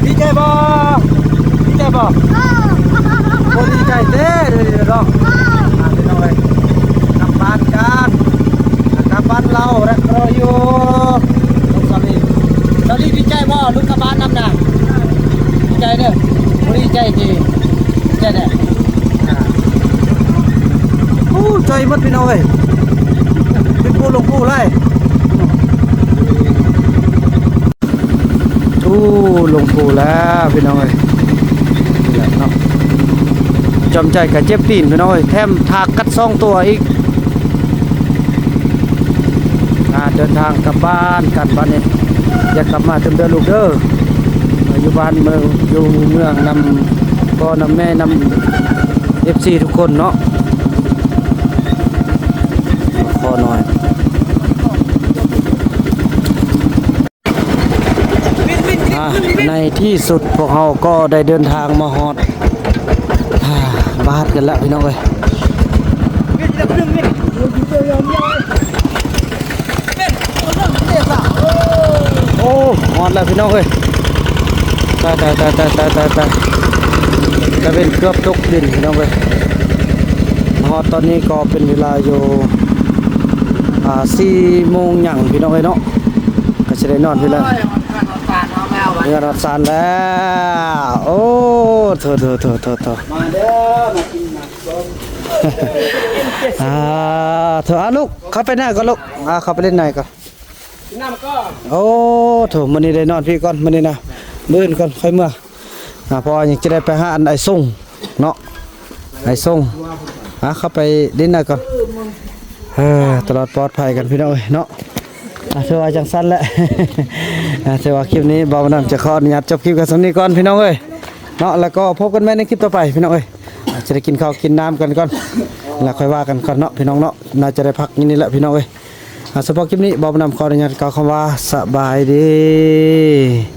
ດີໃຈບໍ່? ໃຈບໍ່? ລຸງກັບບ້ານນຳນະ. ດີໃຈເດີ. ບໍ່ດີໃຈຕິ? ດີໃຈແດ່. ໂອ້ ໃຈໝົດພີ່ນ້ອງເອີຍ. ເປັນຜູ້ລົງຜູ້ຫຼາຍ. ໂອ້ ລົງພູແລ້ວພີ່ນ້ອງເອີຍ. ນີ້ແຫຼະເນາະ ຈອມໃຈກໍເຈັບຕີນພີ່ນ້ອງເອີຍ ແຖມຖາກກັດສອງຕົວອີກ. ອ່າ ເດີນທາງກັບບ້ານກັນບາດນີ້. ຢາກກັບມາເດີ ລູກເດີ. ຢູ່ບ້ານເມືອງ ຢູ່ເມືອງນຳພໍ່ນຳແມ່ ນຳເອັຟຊີທຸກຄົນເນາະ. ຂໍໜ້ອຍ. ອ່າ ໃນທີ່ສຸດພວກເຮົາກໍໄດ້ເດີນທາງມາຮອດ ອ່າ ບ້ານກັນແລ້ວພີ່ນ້ອງເອີຍ. ໂອ້ ຮອດແລ້ວພີ່ນ້ອງເອີຍ. ຕາຍ ຕາຍ ຕາຍ ຕາຍ ຕາຍ ຕາຍ ຕາຍ ຕາເວັນເກືອບຕົກດິນພີ່ນ້ອງເອີຍ. ມາຮອດຕອນນີ້ກໍເປັນເວລາຢູ່ ອ່າ ສີ່ໂມງຫຍັງພີ່ນ້ອງເອີຍເນາະ. ກໍຊິໄດ້ນອນພີ່ແລ້ວ. ໂອ້ຍ ຮອດເຮືອນຮອດຊານແລ້ວ. ໂອ້ ໂຖ ໂຖ ໂຖ ໂຖ ໂຖ ມາເດີ ມາກິນນ້ຳສົ້ມ. ອ່າ ໂຖ ອ່າ ລູກ ເຂົ້າໄປໃນກ່ອນລູກ. ອ່າ ເຂົ້າໄປຫຼິ້ນໃນກ່ອນ. ໂອ້ ໂຖ ມື້ນີ້ໄດ້ນອນພີ້ກ່ອນ ມື້ນີ້ນະ. ມື້ອື່ນກ່ອນຄ່ອຍເມືອ. ອ່າ ເພາະວ່າຍັງຈະໄດ້ໄປຫາອັນອ້າຍຊົງເນາະ. ໄອ້ສົງ ອ່ະ ເຂົ້າໄປຫຼິ້ນໜ້ອຍກ່ອນ. ເອີ ຕະຫຼອດປອດໄພກັນພີ່ນ້ອງເອີຍເນາະ. ອ່ະ ຖືວ່າຈັ່ງຊັ້ນແຫຼະ. ອ່ະ ຖືວ່າຄລິບນີ້ບ່າວບຸນນຳຈະຂໍອະນຸຍາດຈົບຄລິບກັນສ່ຳນີ້ກ່ອນພີ່ນ້ອງເອີຍເນາະ. ແລ້ວກໍພົບກັນໃໝ່ໃນຄລິບຕໍ່ໄປພີ່ນ້ອງເອີຍ. ອ່ະ ຈະໄດ້ກິນເຂົ້າກິນນ້ຳກັນກ່ອນ ແລ້ວຄ່ອຍວ່າກັນກ່ອນເນາະພີ່ນ້ອງເນາະ. ໜ້າຈະໄດ້ພັກຢູ່ນີ້ແຫຼະພີ່ນ້ອງເອີຍ. ອ່ະ ສະເພາະຄລິບນີ້ບ່າວບຸນນຳຂໍອະນຸຍາດກ່າວຄຳວ່າ ສະບາຍດີ.